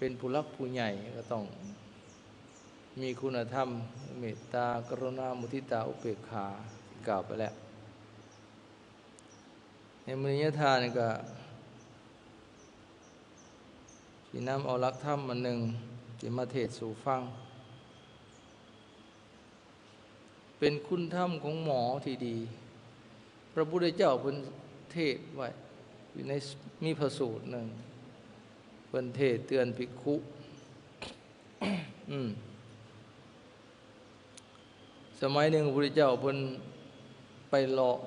ປັນຜູ້ຫຼັກຜູ້ໃຫຍ່ກໍຕ້ອງມີຄຸນນະທຳເມດຕາ ກະລຸນາ ມຸທິຕາ ອຸເບກຂາ ທີ່ກ່າວໄປແລ້ວ. ໃນມື້ນີ້ຍາທ່ານກໍຊິນຳເອົາຫຼັກທຳອັນໜຶ່ງທີ່ມາເທດສູ່ຟັງ. ເປັນຄຸນທຳຂອງໝໍທີ່ດີ. ພະພຸດທະເຈົ້າເພິ່ນເທດໄວ້ຢູ່ໃນ ມີພະສູດໜຶ່ງ ເພິ່ນເທດເຕືອນພິກຂຸ. ອືມ ສະໄໝໜຶ່ງ ພະພຸດທະເຈົ້າເພິ່ນໄປເລາະ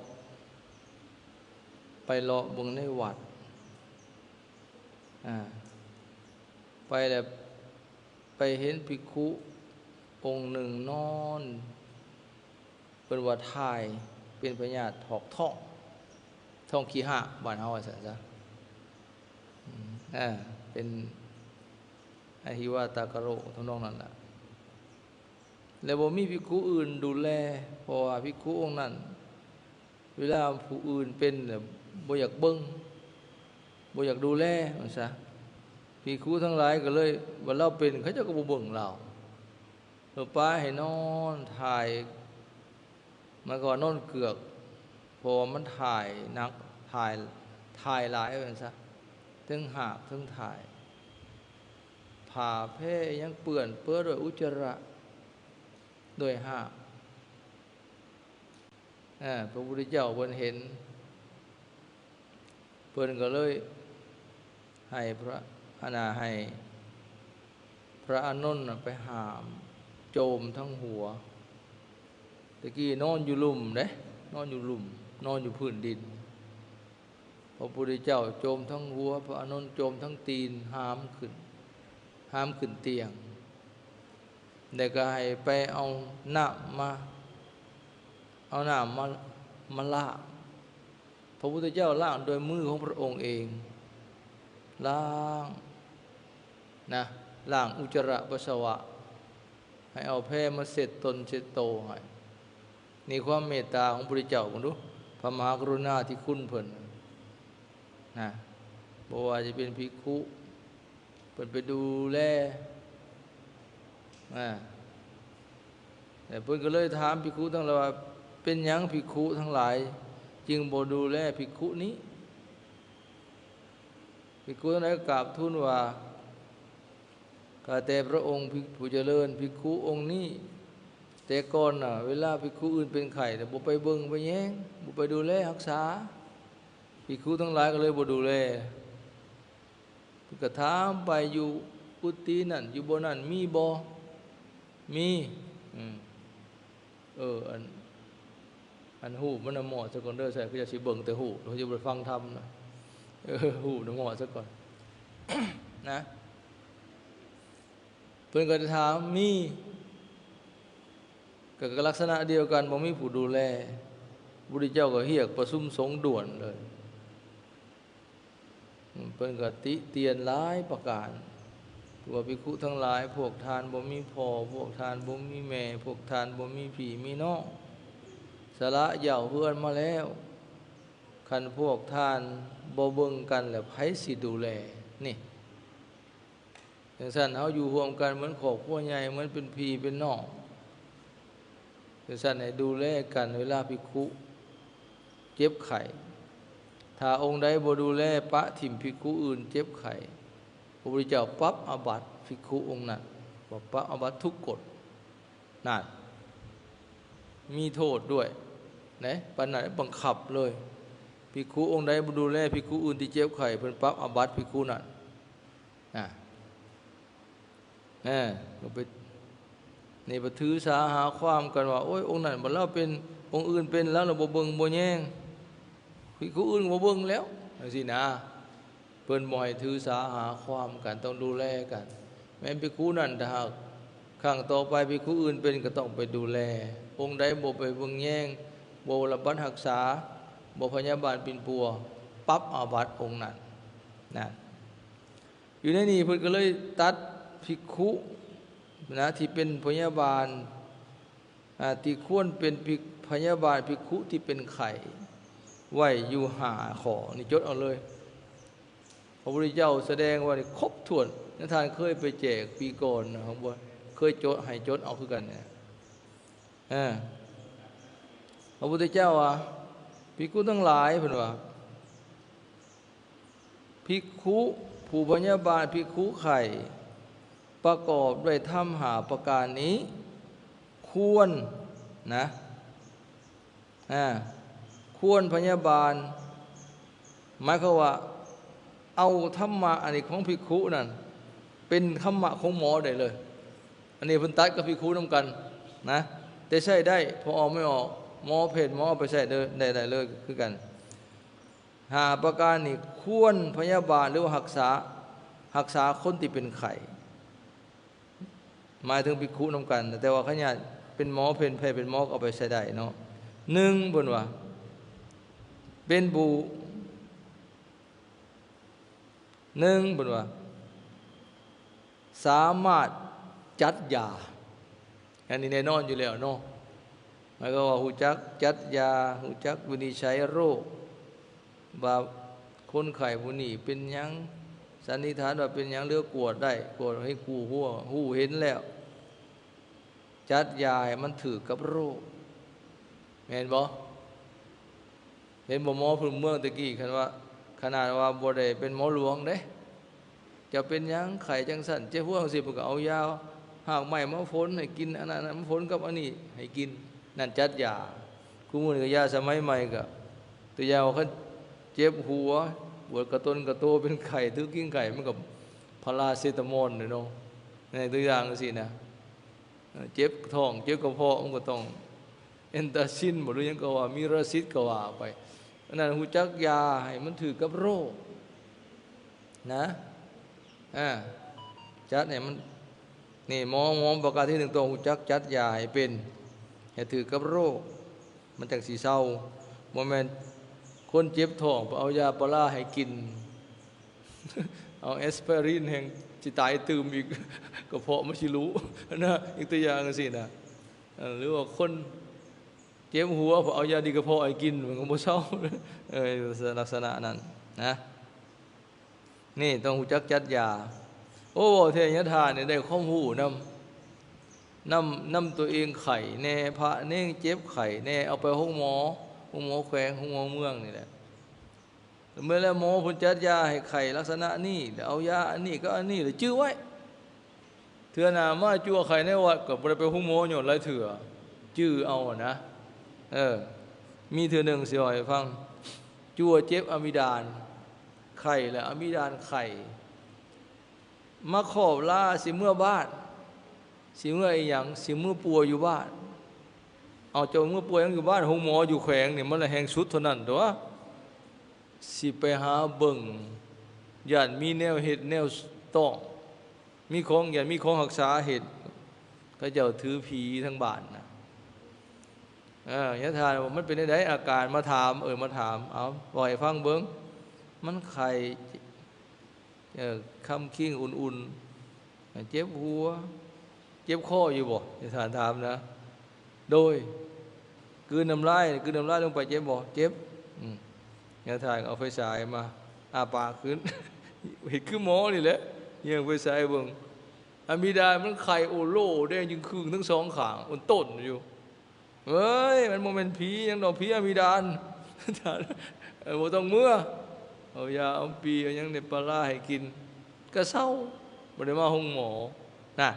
ໄປເລາະເບິ່ງໃນວັດ ອາ ໄປແລ້ວ ໄປເຫັນພິກຂຸອົງໜຶ່ງນອນ ເພິ່ນວ່າຖ່າຍເປັນພະຍາດຖອກທ້ອງ ທ້ອງຂີ້ຫາກ ບ້ານເຮົາວ່າຊັ້ນຊະ ອາ ເປັນອະຫິວາຕະກະໂລກ ທຳນອງນັ້ນລະ ແລະ ບໍ່ມີພິກຂຸອື່ນດູແລ ເພາະວ່າພິກຂຸອົງນັ້ນ ເວລາຜູ້ອື່ນເປັນແລ້ວບໍ່ຢາກເບິ່ງ ບໍ່ຢາກດູແລວ່າຊະ. ພິກຂຸທັງຫຼາຍກໍເລີຍ ວ່າລາວເປັນ ເຂົາເຈົ້າກໍບໍ່ເບິ່ງລາວ ເອີ ປະໃຫ້ນອນຖ່າຍ ໝາຍຄວາມວ່ານອນເກືອກ ເພາະວ່າມັນຖ່າຍໜັກ ຖ່າຍ ຖ່າຍຫຼາຍວ່າຊັ້ນຊະ ເຖິງຫາບເຖິງຖ່າຍ ຜ້າແພຫຍັງເປື້ອນເປື້ອນດ້ວຍອຸດຈະຣະ ດ້ວຍຫາບ. ອາ ພະພຸດທະເຈົ້າເພິ່ນເຫັນ ເພິ່ນກໍເລີຍໃຫ້ພະ ອັນນ່າ ໃຫ້ພະອານົນນະໄປຫາມໂຈມທັງຫົວ. ແຕ່ກີ້ນອນຢູ່ລຸ່ມເດ້ ນອນຢູ່ລຸ່ມ ນອນຢູ່ພື້ນດິນ. ພະພຸດທະເຈົ້າໂຈມທັງຫົວ ພະອານົນໂຈມທັງຕີນ ຫາມຂຶ້ນ ຫາມຂຶ້ນຕຽງ ແລ້ວກໍໃຫ້ໄປເອົານ້ຳມາ ເອົານ້ຳມາ ມາລ້າງ. ພະພຸດທະເຈົ້າລ້າງດ້ວຍມືຂອງພະອົງເອງ ລ້າງນະ ລ້າງອຸດຈະຣະປັດສະວະ ໃຫ້ເອົາແພມາເຊັດຕົນເຊັດໂຕໃຫ້. ນີ້ຄວາມເມດຕາຂອງພະພຸດທະເຈົ້າ ເບິ່ງດູ ພະມະຫາກະລຸນາທິຄຸນເພິ່ນນະ ບໍ່ວ່າຈະເປັນພິກຂຸ ເພິ່ນໄປດູແລ ອາ ແລ້ວເພິ່ນກໍເລີຍຖາມພິກຂຸທັງຫຼາຍວ່າ ເປັນຫຍັງພິກຂຸທັງຫຼາຍຈຶ່ງບໍ່ດູແລພິກຂຸນີ້? ພິກຂຸທັງຫຼາຍກໍກາບທູນວ່າ ຂ້າແຕ່ພະອົງຜູ້ຈະເລີນ, ພິກຂຸອົງນີ້ແຕ່ກ່ອນນະ ເວລາພິກຂຸອື່ນເປັນໄຂ້ນະ ບໍ່ໄປເບິ່ງໄປແຍງ, ບໍ່ໄປດູແລຮັກສາ, ພິກຂຸທັງຫຼາຍກໍເລີຍບໍ່ດູແລ. ເພິ່ນກໍຖາມໄປ ຢູ່ກຸຕິນັ້ນ ຢູ່ບ່ອນນັ້ນມີບໍ່? ມີ. ອືມ. ເອີ ອັນ ອັນຮູບມັນນະໝອດຊະກ່ອນເດີ ໃສ່ ເຂົາເຈົ້າຊິເບິ່ງແຕ່ຮູບ ເຂົາຈະບໍ່ໄດ້ຟັງທຳນະ. ເອີ ຮູບນະໝອດຊະກ່ອນນະ. ເພິ່ນກໍໄດ້ຖາມ ມີ ກໍ ກໍລັກສະນະດຽວກັນ ບໍ່ມີຜູ້ດູແລ. ພະພຸດທະເຈົ້າກໍຮຽກປະຊຸມສົງດ່ວນເລີຍ. ເພິ່ນກໍຕິຕຽນຫຼາຍປະການ ວ່າ ພິກຂຸທັງຫຼາຍ, ພວກທ່ານບໍ່ມີພໍ່, ພວກທ່ານບໍ່ມີແມ່, ພວກທ່ານບໍ່ມີພີ່ມີນ້ອງ, ສະລະເຍົາວເຮືອນມາແລ້ວ, ຄັນພວກທ່ານບໍ່ເບິ່ງກັນແລ້ວ ໃຜຊິດູແລ? ນີ້ ຈັ່ງຊັ້ນ ເຮົາຢູ່ຮ່ວມກັນເໝືອນຄອບຄົວໃຫຍ່ ເໝືອນເປັນພີ່ເປັນນ້ອງ. ຈັ່ງຊັ້ນ ໃຫ້ດູແລກັນເວລາພິກຂຸເຈັບໄຂ້. ຖ້າອົງໃດບໍ່ດູແລ ປະຖິ້ມພິກຂຸອື່ນເຈັບໄຂ້, ພະພຸດທະເຈົ້າປັບອາບັດພິກຂຸອົງນັ້ນ, ວ່າປັບອາບັດທຸກກົດ. ນັ້ນ ມີໂທດດ້ວຍເດ້ ປານນັ້ນບັງຄັບເລີຍ. ພິກຂຸອົງໃດບໍ່ດູແລພິກຂຸອື່ນທີ່ເຈັບໄຂ້ ເພິ່ນປັບອາບັດພິກຂຸນັ້ນ. ນະ ເອີ ກໍໄປ ນີ້ໄປຖືສາຫາຄວາມກັນວ່າ ໂອ້ຍ ອົງນັ້ນບັດລາວເປັນ ອົງອື່ນເປັນ ລາວລະບໍ່ເບິ່ງບໍ່ແຍງ ພິກຂຸອື່ນກໍບໍ່ເບິ່ງແລ້ວ ຈັ່ງຊີ້ນະ. ເພິ່ນບໍ່ໃຫ້ຖືສາຫາຄວາມກັນ ຕ້ອງດູແລກັນ. ແມ່ນພິກຂຸນັ້ນ ຖ້າຫາກຄັ້ງຕໍ່ໄປພິກຂຸອື່ນເປັນ ກໍຕ້ອງໄປດູແລ. ອົງໃດບໍ່ໄປເບິ່ງແຍງ ບໍ່ບຳບັດຮັກສາ ບໍ່ພະຍາບານປິ່ນປົວ ປັບອາບັດອົງນັ້ນ ນະ. ຢູ່ໃນນີ້ເພິ່ນກໍເລີຍຕັດພິກຂຸນະ ທີ່ເປັນພະຍາບານ ອາ ທີ່ຄວນເປັນພິກ ພະຍາບານພິກຂຸທີ່ເປັນໄຂ້ໄວ້ຢູ່ຫ້າຂໍ້ ນີ້ຈົດເອົາເລີຍ. ພະພຸດທະເຈົ້າສະແດງວ່ານີ້ຄົບຖ້ວນ. ທ່ານເຄີຍໄປແຈກປີກ່ອນນະ ເຮົາບໍ່ເຄີຍຈົດໃຫ້ ຈົດເອົາຄືກັນນະ. ເອີ ພະພຸດທະເຈົ້າວ່າ ພິກຂຸທັງຫຼາຍ ເພິ່ນວ່າ ພິກຂຸຜູ້ພະຍາບານພິກຂຸໄຂ້ ປະກອບດ້ວຍທຳຫ້າປະການນີ້ ຄວນນະ ອາ ຄວນພະຍາບານ ໝາຍຄວາມວ່າ ເອົາທຳມະອັນນີ້ຂອງພິກຂຸນັ້ນ ເປັນທຳມະຂອງໝໍໄດ້ເລີຍ. ອັນນີ້ເພິ່ນຕັດກັບພິກຂຸນຳກັນນະ ແຕ່ໃຊ້ໄດ້ ພໍອອກໄມ່ອອກ ໝໍເພັດ ໝໍເອົາໄປໃຊ້ໄດ້ ໄດ້ ໄດ້ເລີຍຄືກັນ. ຫ້າປະການນີ້ ຄວນພະຍາບານ ຫຼືວ່າຮັກສາ ຮັກສາຄົນທີ່ເປັນໄຂ້ ໝາຍເຖິງພິກຂຸນຳກັນ ແຕ່ວ່າຂະຫຍາດເປັນໝໍເພັດ ເປັນແພດ ເປັນໝໍກໍເອົາໄປໃຊ້ໄດ້ເນາະ. ໜຶ່ງ ເພິ່ນວ່າ ເປັນຜູ້ ໜຶ່ງ ເພິ່ນວ່າ ສາມາດຈັດຢາ ອັນນີ້ແນ່ນອນຢູ່ແລ້ວເນາະ ໝາຍຄວາມວ່າຮູ້ຈັກຈັດຢາ ຮູ້ຈັກວິນິດໄຈໂລກ ວ່າຄົນໄຂ້ຜູ້ນີ້ເປັນຫຍັງ ສັນນິຖານວ່າເປັນຫຍັງ ຫຼືກວດໄດ້ ກວດໃຫ້ຮູ້ ຮູ້ເຫັນແລ້ວ ຈັດຢາໃຫ້ມັນຖືກກັບໂລກ ແມ່ນບໍ່? ເຫັນບໍ່ ໝໍພື້ນເມືອງແຕ່ກີ້ ຄັນວ່າ ຂະໜາດວ່າບໍ່ໄດ້ເປັນໝໍຫຼວງເດ້ ເຈົ້າເປັນຫຍັງ ໄຂ້ຈັ່ງຊັ້ນ ເຈັບຫົວຈັ່ງຊີ້ ເພິ່ນກໍເອົາຢາຮາກໄມ້ມາຝົນໃຫ້ກິນ ອັນນັ້ນມາຝົນກັບອັນນີ້ໃຫ້ກິນ ນັ້ນຈັດຢາ. ຄູ່ມື້ນີ້ກໍຢາສະໄໝໃໝ່ ກໍຕົວຢ່າງວ່າ ຄັນເຈັບຫົວ ປວດກະຕົນກະໂຕ ເປັນໄຂ້ ຖືກິນໄຂ້ ມັນກໍພາລາເຊຕາມອນເນາະ ໃນຕົວຢ່າງຈັ່ງຊີ້ນະ. ເອີ ເຈັບທ້ອງ ເຈັບກະເພາະ ມັນກໍຕ້ອງແອນຕາຊິນບໍ ຫຼືຫຍັງກໍວ່າ ມີລາຊິດກໍວ່າໄປ. ອັນນັ້ນຮູ້ຈັກຢາໃຫ້ມັນຖືກກັບໂລກນະ ອາ ຈັດໃຫ້ມັນ ນີ້ ໝໍ ໝໍປະການທີໜຶ່ງ ຕ້ອງຮູ້ຈັກຈັດຢາໃຫ້ເປັນ ໃຫ້ຖືກກັບໂລກ ມັນຈັ່ງຊິເຊົາ. ບໍ່ແມ່ນຄົນເຈັບທ້ອງ ໄປເອົາຢາປາລາໃຫ້ກິນ ເອົາແອັສໄພຣິນແຮ່ງຊິຕາຍຕື່ມອີກ ກະເພາະມັນຊິຫຼຸນະ ຍົກຕົວຢ່າງຈັ່ງຊີ້ນະ. ເອີ ຫຼືວ່າຄົນເຈັບຫົວ ເອົາຢາດີກະເພາະໃຫ້ກິນ ມັນກໍບໍ່ເຊົາ ເອີ ລັກສະນະນັ້ນນະ. ນີ້ຕ້ອງຮູ້ຈັກຈັດຢາ. ໂອ້ ເວົ້າແທ້ ຍາທ່ານນີ້ໄດ້ຄວາມຮູ້ນຳ ນຳ ນຳຕົວເອງໄຂ້ແດ່ ພະເນງເຈັບໄຂ້ແດ່ ເອົາໄປໂຮງໝໍ ໂຮງໝໍແຂວງ ໂຮງໝໍເມືອງນີ້ແຫຼະ. ເມື່ອແລ້ວໝໍເພິ່ນຈັດຢາໃຫ້ໄຂ້ລັກສະນະນີ້ ແລ້ວເອົາຢາອັນນີ້ກັບອັນນີ້ ແລ້ວຈື່ໄວ້ ເທື່ອໜ້າມາຈົວໄຂ້ໃນວັດກໍບໍ່ໄດ້ໄປໂຮງໝໍຍ້ອນຫຼາຍເທື່ອ ຈື່ເອົານະ. ເອີ ມີເທື່ອໜຶ່ງຊິເວົ້າໃຫ້ຟັງ ຈົວເຈັບອາມິດານ ໄຂ້ ແລະອາມິດານໄຂ້ ມາຂອບລາ ຊິເມືອບ້ານ ຊິເມືອອີຫຍັງ ຊິເມືອປົວຢູ່ບ້ານ. ເອົາ ເຈົ້າເມືອປົວຫຍັງຢູ່ບ້ານ ໂຮງໝໍຢູ່ແຂວງນີ້ ມັນລະແຮ່ງສຸດເທົ່ານັ້ນຕົວະ ຊິໄປຫາເບິ່ງ ຢ້ານມີແນວເຮັດແນວຕ້ອງ ມີຂອງ ຢ້ານມີຂອງຮັກສາເຮັດ ເຂົາເຈົ້າຖືຜີທາງບ້ານນະ. ເອີ ຍາທ່ານວ່າ ມັນເປັນແນວໃດອາການ ມາຖາມ ເອີ ມາຖາມ ເອົາ ເວົ້າໃຫ້ຟັງເບິ່ງ ມັນໄຂ້ ເອີ ຄຳຄີງອຸ່ນໆ ເຈັບຫົວ ເຈັບຄໍຢູ່ບໍ່? ຍາທ່ານຖາມນະ. ໂດຍ ກືນນ້ຳລາຍ ກືນນ້ຳລາຍລົງໄປເຈັບບໍ່? ເຈັບ. ອືມ ຍາທ່ານເອົາໄຟສາຍມາ ອ້າປາກຂຶ້ນ ເຮັດຄືໝໍນີ້ແຫຼະ ແຍງໄຟສາຍເບິ່ງ ອາມິດານມັນໄຂ້ໂອໂລ ແດງຈຶ່ງຄຶ່ງທັງສອງຂ້າງ ອົນຕົ້ນຢູ່. ເອີຍ ມັນບໍ່ແມ່ນຜີຫຍັງດອກ ຜີອາມິດານ ເອີ ບໍ່ຕ້ອງເມືອ ເອົາຢາ ເອົາປີ ເອົາຫຍັງໃນປາລາໃຫ້ກິນ ກະເຊົາ ບໍ່ໄດ້ມາໂຮງໝໍນະ.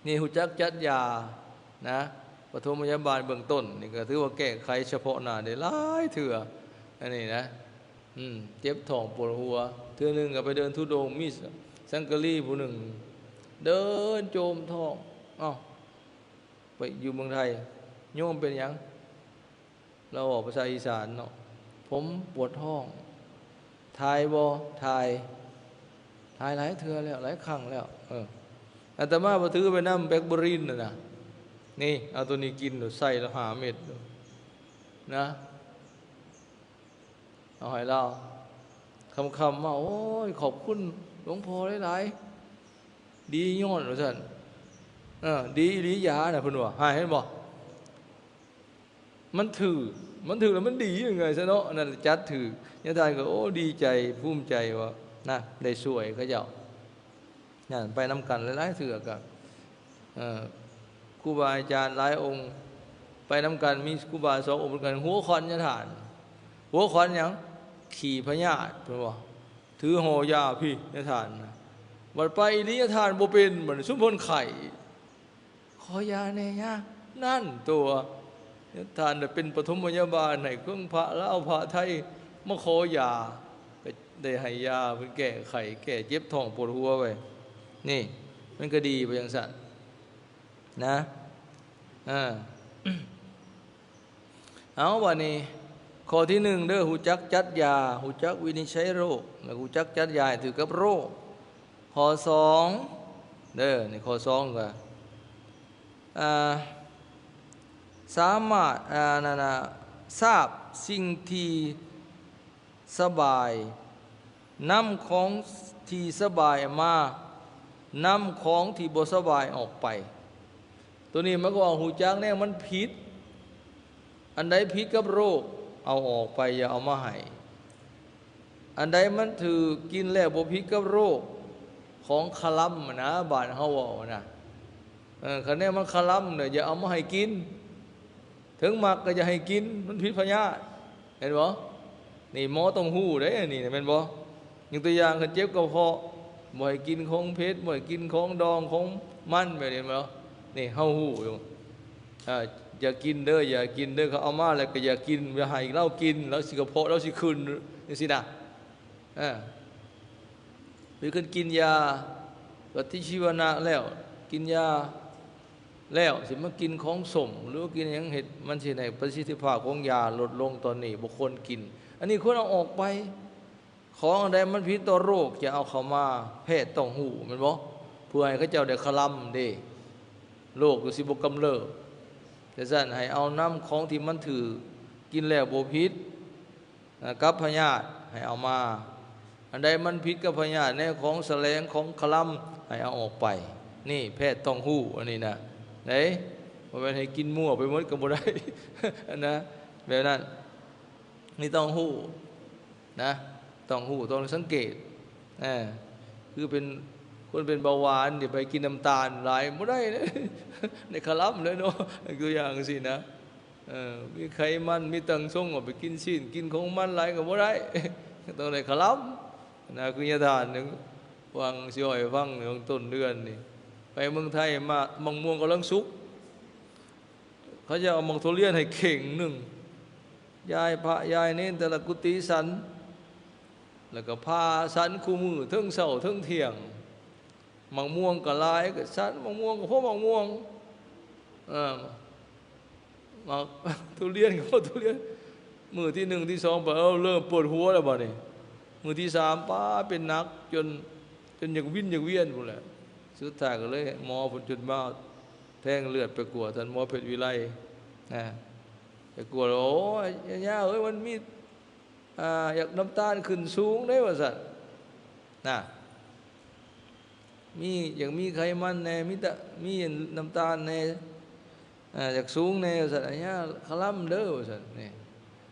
ນີ້ຮູ້ຈັກຈັດຢານະ ປະຖົມພະຍາບານເບື້ອງຕົ້ນ ນີ້ກໍຖືວ່າແກ້ໄຂສະເພາະໜ້າໄດ້ຫຼາຍເທື່ອ ອັນນີ້ນະ. ອືມ ເຈັບທ້ອງປວດຫົວ ເທື່ອໜຶ່ງກໍໄປເດີນທຸດົງ ມີສັງກະລີຜູ້ໜຶ່ງເດີນໂຈມທ້ອງ ເອົ້າ ໄປຢູ່ເມືອງໄທ ໂຍມເປັນຫຍັງ? ລາວເວົ້າພາສາອີສານເນາະ ຜົມປວດທ້ອງ ຖ່າຍບໍ່? ຖ່າຍ ຖ່າຍຫຼາຍເທື່ອແລ້ວ ຫຼາຍຄັ້ງແລ້ວ. ເອີ ອາດຕະມາບໍ່ຖືໄປນຳ ແບັກເບຣິນນັ້ນນະ ນີ້ ເອົາໂຕນີ້ກິນໂລດ ໃສ່ລະຫ້າເມັດນະ. ເອົາໃຫ້ລາວ ຄ່ຳໆມາ ໂອ້ຍ ຂອບຄຸນຫຼວງພໍ່ຫຼາຍໆ ດີຍ້ອນ ວ່າຊັ້ນ. ເອີ ດີອີ່ຫຼີຢານະ ເພິ່ນວ່າ ຫາ ເຫັນບໍ່? ມັນຖືກ ມັນຖືກແລ້ວມັນດີຍັງໄງຊະເນາະ ອັນນັ້ນຈັດຖືກ. ຍາທ່ານກໍ ໂອ້ ດີໃຈ ພູມໃຈວ່າ ນະ ໄດ້ຊ່ວຍເຂົາເຈົ້າ. ນັ້ນ ໄປນຳກັນຫຼາຍໆເທື່ອກໍ ເອີ ຄູບາອາຈານຫຼາຍອົງໄປນຳກັນ ມີຄູບາສອງອົງກັນ ຫົວຂວັນຍາທ່ານ. ຫົວຂວັນຫຍັງ? ຂີ້ພະຍາດ ເພິ່ນວ່າ ຖືຫໍ່ຢາພີ້ຍາທ່ານນະ. ບັດໄປອີ່ຫຼີ ຍາທ່ານບໍ່ເປັນ ບັດນີ້ຊຸມເພິ່ນໄຂ້ ຂໍຢາແດ່ຍາ. ນັ້ນຕົວະ ຍາທ່ານໄດ້ເປັນປະຖົມພະຍາບານໃຫ້ເຄື່ອງ ພະລາວພະໄທມາຂໍຢາ ກໍໄດ້ໃຫ້ຢາເພິ່ນແກ້ໄຂ້ ແກ້ເຈັບທ້ອງປວດຫົວໄວ້. ນີ້ ມັນກໍດີໄປຈັ່ງຊັ້ນນະ. ເອີ ເອົາ ບາດນີ້ ຂໍ້ທີໜຶ່ງເດີ ຮູ້ຈັກຈັດຢາ ຮູ້ຈັກວິນິດໄຊໂລກ ແລະ ຮູ້ຈັກຈັດຢາໃຫ້ຖືກກັບໂລກ. ຂໍ້ສອງເດີ ນີ້ຂໍ້ສອງກໍ ອ່າ ສາມາດ ອ່າ ນັ້ນນະ ຊາບສິ່ງທີ່ສະບາຍ ນຳຂອງທີ່ສະບາຍມາ ນຳຂອງທີ່ບໍ່ສະບາຍອອກໄປ. ໂຕນີ້ມັນກໍວ່າຮູ້ຈັກແນວມັນຜິດ ອັນໃດຜິດກັບໂລກ ເອົາອອກໄປ ຢ່າເອົາມາໃຫ້. ອັນໃດມັນຖືກກິນແລ້ວບໍ່ຜິດກັບໂລກ ຂອງຄະລຳນະ ບ້ານເຮົາເວົ້ານະ ເອີ ຄັນແນວມັນຄະລຳນະ ຢ່າເອົາມາໃຫ້ກິນ. ເຖິງມັກກໍຢ່າໃຫ້ກິນ ມັນຜິດພະຍາດ ເຫັນບໍ່? ນີ້ໝໍຕ້ອງຮູ້ເດ້ ອັນນີ້ນະ ແມ່ນບໍ່? ຍົກຕົວຢ່າງ ຄັນເຈັບກະເພາະ ບໍ່ໃຫ້ກິນຂອງເຜັດ ບໍ່ໃຫ້ກິນຂອງດອງ ຂອງມັນ ແບບນີ້ແມ່ນບໍ່? ນີ້ເຮົາຮູ້ຢູ່ ເອີ ຢ່າກິນເດີ ຢ່າກິນເດີ ເຂົາເອົາມາແລ້ວກໍຢ່າກິນ ຢ່າໃຫ້ລາວກິນ ລາວຊິກະເພາະ ລາວຊິຂຶ້ນ ຈັ່ງຊີ້ນະ. ເອີ ຫຼືຄັນກິນຢາປະຕິຊີວະນະແລ້ວ ກິນຢາແລ້ວ ຊິມາກິນຂອງສົ້ມ ຫຼືວ່າກິນຫຍັງ ເຮັດ ມັນຊິເຮັດໃຫ້ປະສິດທິພາບຂອງຢາລົດລົງ ຕອນນີ້ບໍ່ຄວນກິນ. ອັນນີ້ຄວນເອົາອອກໄປ. ຂອງອັນໃດມັນຜິດຕໍ່ໂລກ ຢ່າເອົາເຂົ້າມາ. ແພດຕ້ອງຮູ້ ແມ່ນບໍ່? ເພື່ອໃຫ້ເຂົາເຈົ້າໄດ້ຄະລຳເດ້ ໂລກກໍຊິບໍ່ກຳເລີບ. ຈັ່ງຊັ້ນ ໃຫ້ເອົານຳຂອງທີ່ມັນຖືກກິນແລ້ວບໍ່ຜິດ ອ່າ ກັບພະຍາດໃຫ້ເອົາມາ, ອັນໃດມັນຜິດກັບພະຍາດ ແນວຂອງສະແຫຼງ ຂອງຄະລຳ ໃຫ້ເອົາອອກໄປ. ນີ້ແພດຕ້ອງຮູ້ອັນນີ້ນະ ເດ້ ບໍ່ແມ່ນໃຫ້ກິນມົ້ວໄປໝົດກໍບໍ່ໄດ້ນະ ແບບນັ້ນ. ນີ້ຕ້ອງຮູ້ນະ ຕ້ອງຮູ້ ຕ້ອງສັງເກດ ເອີ ຄືເປັນ ຄົນເປັນເບົາຫວານນີ້ ໄປກິນນ້ຳຕານຫຼາຍບໍ່ໄດ້ເດ້ ໄດ້ຄະລຳເລີຍເນາະ ຍົກຕົວຢ່າງຈັ່ງຊີ້ນະ. ເອີ ມີໄຂມັນ ມີຕັ້ງຊົງ ກໍໄປກິນຊີ້ນ ກິນຂອງມັນຫຼາຍກໍບໍ່ໄດ້ ຕ້ອງໄດ້ຄະລຳນະ. ຄືຍາທ່ານໜຶ່ງ ຫວ່າງຊິເວົ້າໃຫ້ຟັງ ຫວ່າງຕົ້ນເດືອນນີ້ ໄປເມືອງໄທມາ ໝາກມ່ວງກຳລັງສຸກ ເຂົາຈະເອົາໝາກທຸລຽນໃຫ້ເຂ່ງໜຶ່ງ ຢາຍພະຢາຍເນນແຕ່ລະກຸຕິສັນ ແລ້ວກໍພາສັນຄູ່ມື້ ເທິງເຊົ້າເທິງທ່ຽງ. ໝາກມ່ວງກໍຫຼາຍ ກໍສັນໝາກມ່ວງ ກໍພໍໝາກມ່ວງ ເອີ ໝາກທຸລຽນກໍພໍທຸລຽນ. ມື້ທີໜຶ່ງທີສອງໄປ ເອົາ ເລີ່ມປວດຫົວແລ້ວບາດນີ້. ມື້ທີສາມ ປ້າ ເປັນໜັກ ຈົນ ຈົນຢາກວິນຢາກວຽນພຸ້ນແຫຼະ. ສຸດທ້າຍກໍເລີຍ ໝໍເພິ່ນຈົນມາແທງເລືອດໄປກວດ ທ່ານໝໍເພັດວິໄລນະ ໄປກວດ ໂອ້ຍ ຍາເອີຍ ມັນມີ ອ່າ ຢາກ ນ້ຳຕານຂຶ້ນສູງເດ້ ວ່າຊັ້ນນະ ມີ ຢາກມີໄຂມັນແດ່ ມີຕະ ມີນ້ຳຕານແດ່ ອ່າ ຢາກສູງແດ່ ວ່າຊັ້ນ ຍາຄະລຳເດີ ວ່າຊັ້ນ. ນີ້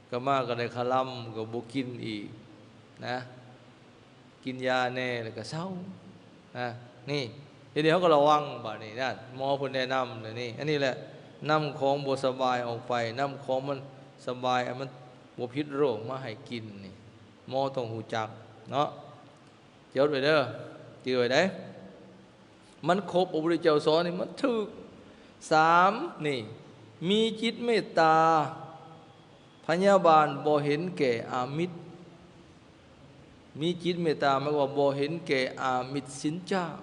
ກໍມາກໍໄດ້ຄະລຳ ກໍບໍ່ກິນອີກນະ. ກິນຢາແດ່ ແລ້ວກໍເຊົານະ. ນີ້ ທີນີ້ເຮົາກໍລະວັງບາດນີ້ນະ ໝໍເພິ່ນແນະນຳແລ້ວນີ້. ອັນນີ້ແຫຼະ ນຳຂອງບໍ່ສະບາຍອອກໄປ ນຳຂອງມັນສະບາຍ ອັນມັນບໍ່ຜິດໂລກມາໃຫ້ກິນນີ້ ໝໍຕ້ອງຮູ້ຈັກເນາະ. ຈົດໄວ້ເດີ ຈື່ໄວ້ເດ້ ມັນຄົບ ພະພຸດທະເຈົ້າສອນນີ້ມັນຖືກ. ສາມ ນີ້ ມີຈິດເມດຕາ ພະຍາບານ ບໍ່ເຫັນແກ່ອາມິດ. ມີຈິດເມດຕາ ໝາຍຄວາມວ່າບໍ່ເຫັນແກ່ອາມິດສິນຈ້າງ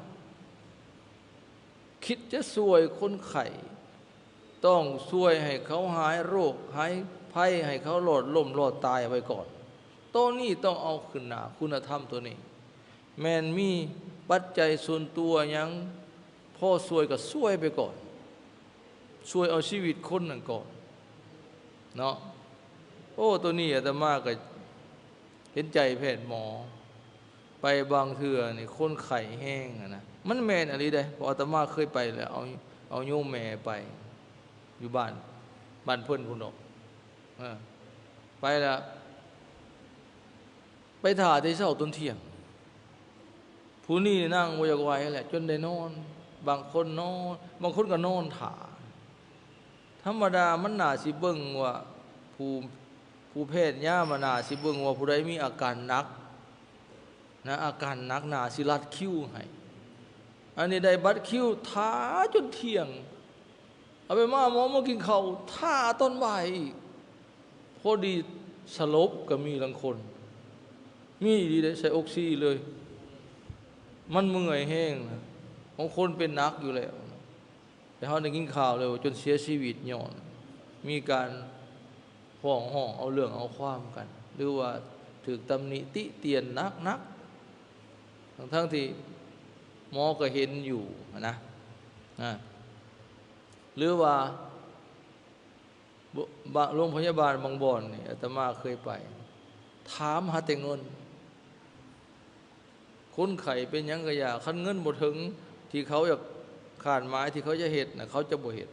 ຄິດຈະຊ່ວຍຄົນໄຂ້ ຕ້ອງຊ່ວຍໃຫ້ເຂົາຫາຍໂລກຫາຍໄພ ໃຫ້ເຂົາລອດລົ້ມລອດຕາຍໄວ້ກ່ອນ. ໂຕນີ້ຕ້ອງເອົາຂຶ້ນໜ້າ ຄຸນນະທຳໂຕນີ້ ແມ່ນມີປັດໄຈສ່ວນຕົວຫຍັງພໍຊ່ວຍກໍຊ່ວຍໄປກ່ອນ ຊ່ວຍເອົາຊີວິດຄົນນັ້ນກ່ອນເນາະ. ໂອ້ ໂຕນີ້ອາດຕະມາກໍເຫັນໃຈແພດໝໍ ໄປບາງເທື່ອນີ້ຄົນໄຂ້ແຮງຫັ້ນນະ ມັນແມ່ນອີ່ຫຼີເດ້ ເພາະອາດຕະມາເຄີຍໄປແລ້ວ ເອົາ ເອົາໂຍມແມ່ໄປ ຢູ່ບ້ານ ບ້ານເພິ່ນພຸ້ນດອກ ເອີ ໄປແລ້ວ ໄປຖ້າແຕ່ເຊົ້າຈົນທ່ຽງ ຜູ້ນີ້ນັ່ງບໍ່ຢາກໄຫວແຫຼະ ຈົນໄດ້ນອນ. ບາງຄົນນອນ ບາງຄົນກໍນອນຖ້າ. ທຳມະດາມັນໜ້າຊິເບິ່ງວ່າ ຜູ້ ຜູ້ແພດຍາມະໜ້າຊິເບິ່ງວ່າຜູ້ໃດມີອາການໜັກນະ ອາການໜັກໜ້າຊິລັດຄິວໃຫ້. ອັນນີ້ໄດ້ບັດຄິວ ຖ້າຈົນທ່ຽງ. ເອົາໄປມາ ໝໍມາກິນເຂົ້າ ຖ້າຕອນບ່າຍອີກ. ພໍດີສະຫຼົບກໍມີລາງຄົນ. ມີອີ່ຫຼີເດ້ ໃສ່ອົກຊີເລີຍ. ມັນເມື່ອຍແຮງນະ. ບາງຄົນເປັນໜັກຢູ່ແລ້ວ. ແຕ່ເຮົາໄດ້ຍິນຂ່າວແລ້ວ ຈົນເສຍຊີວິດຍ້ອນມີການຟ້ອງຮ້ອງເອົາເລື່ອງເອົາຄວາມກັນ ຫຼືວ່າຖືກຕຳໜິຕິຕຽນໜັກໆ ທັງໆທີ່ໝໍກໍເຫັນຢູ່ຫັ້ນນະ ອາ ຫຼືວ່າ ບ- ບ- ໂຮງພະຍາບານບາງບ່ອນນີ້ ອາດຕະມາເຄີຍໄປ ຖາມຫາແຕ່ເງິນ. ຄົນໄຂ້ເປັນຫຍັງກໍຢ່າ ຄັນເງິນບໍ່ເຖິງທີ່ເຂົາຢາກ ຄາດໝາຍທີ່ເຂົາຈະເຮັດນະ ເຂົາຈະບໍ່ເຮັດ.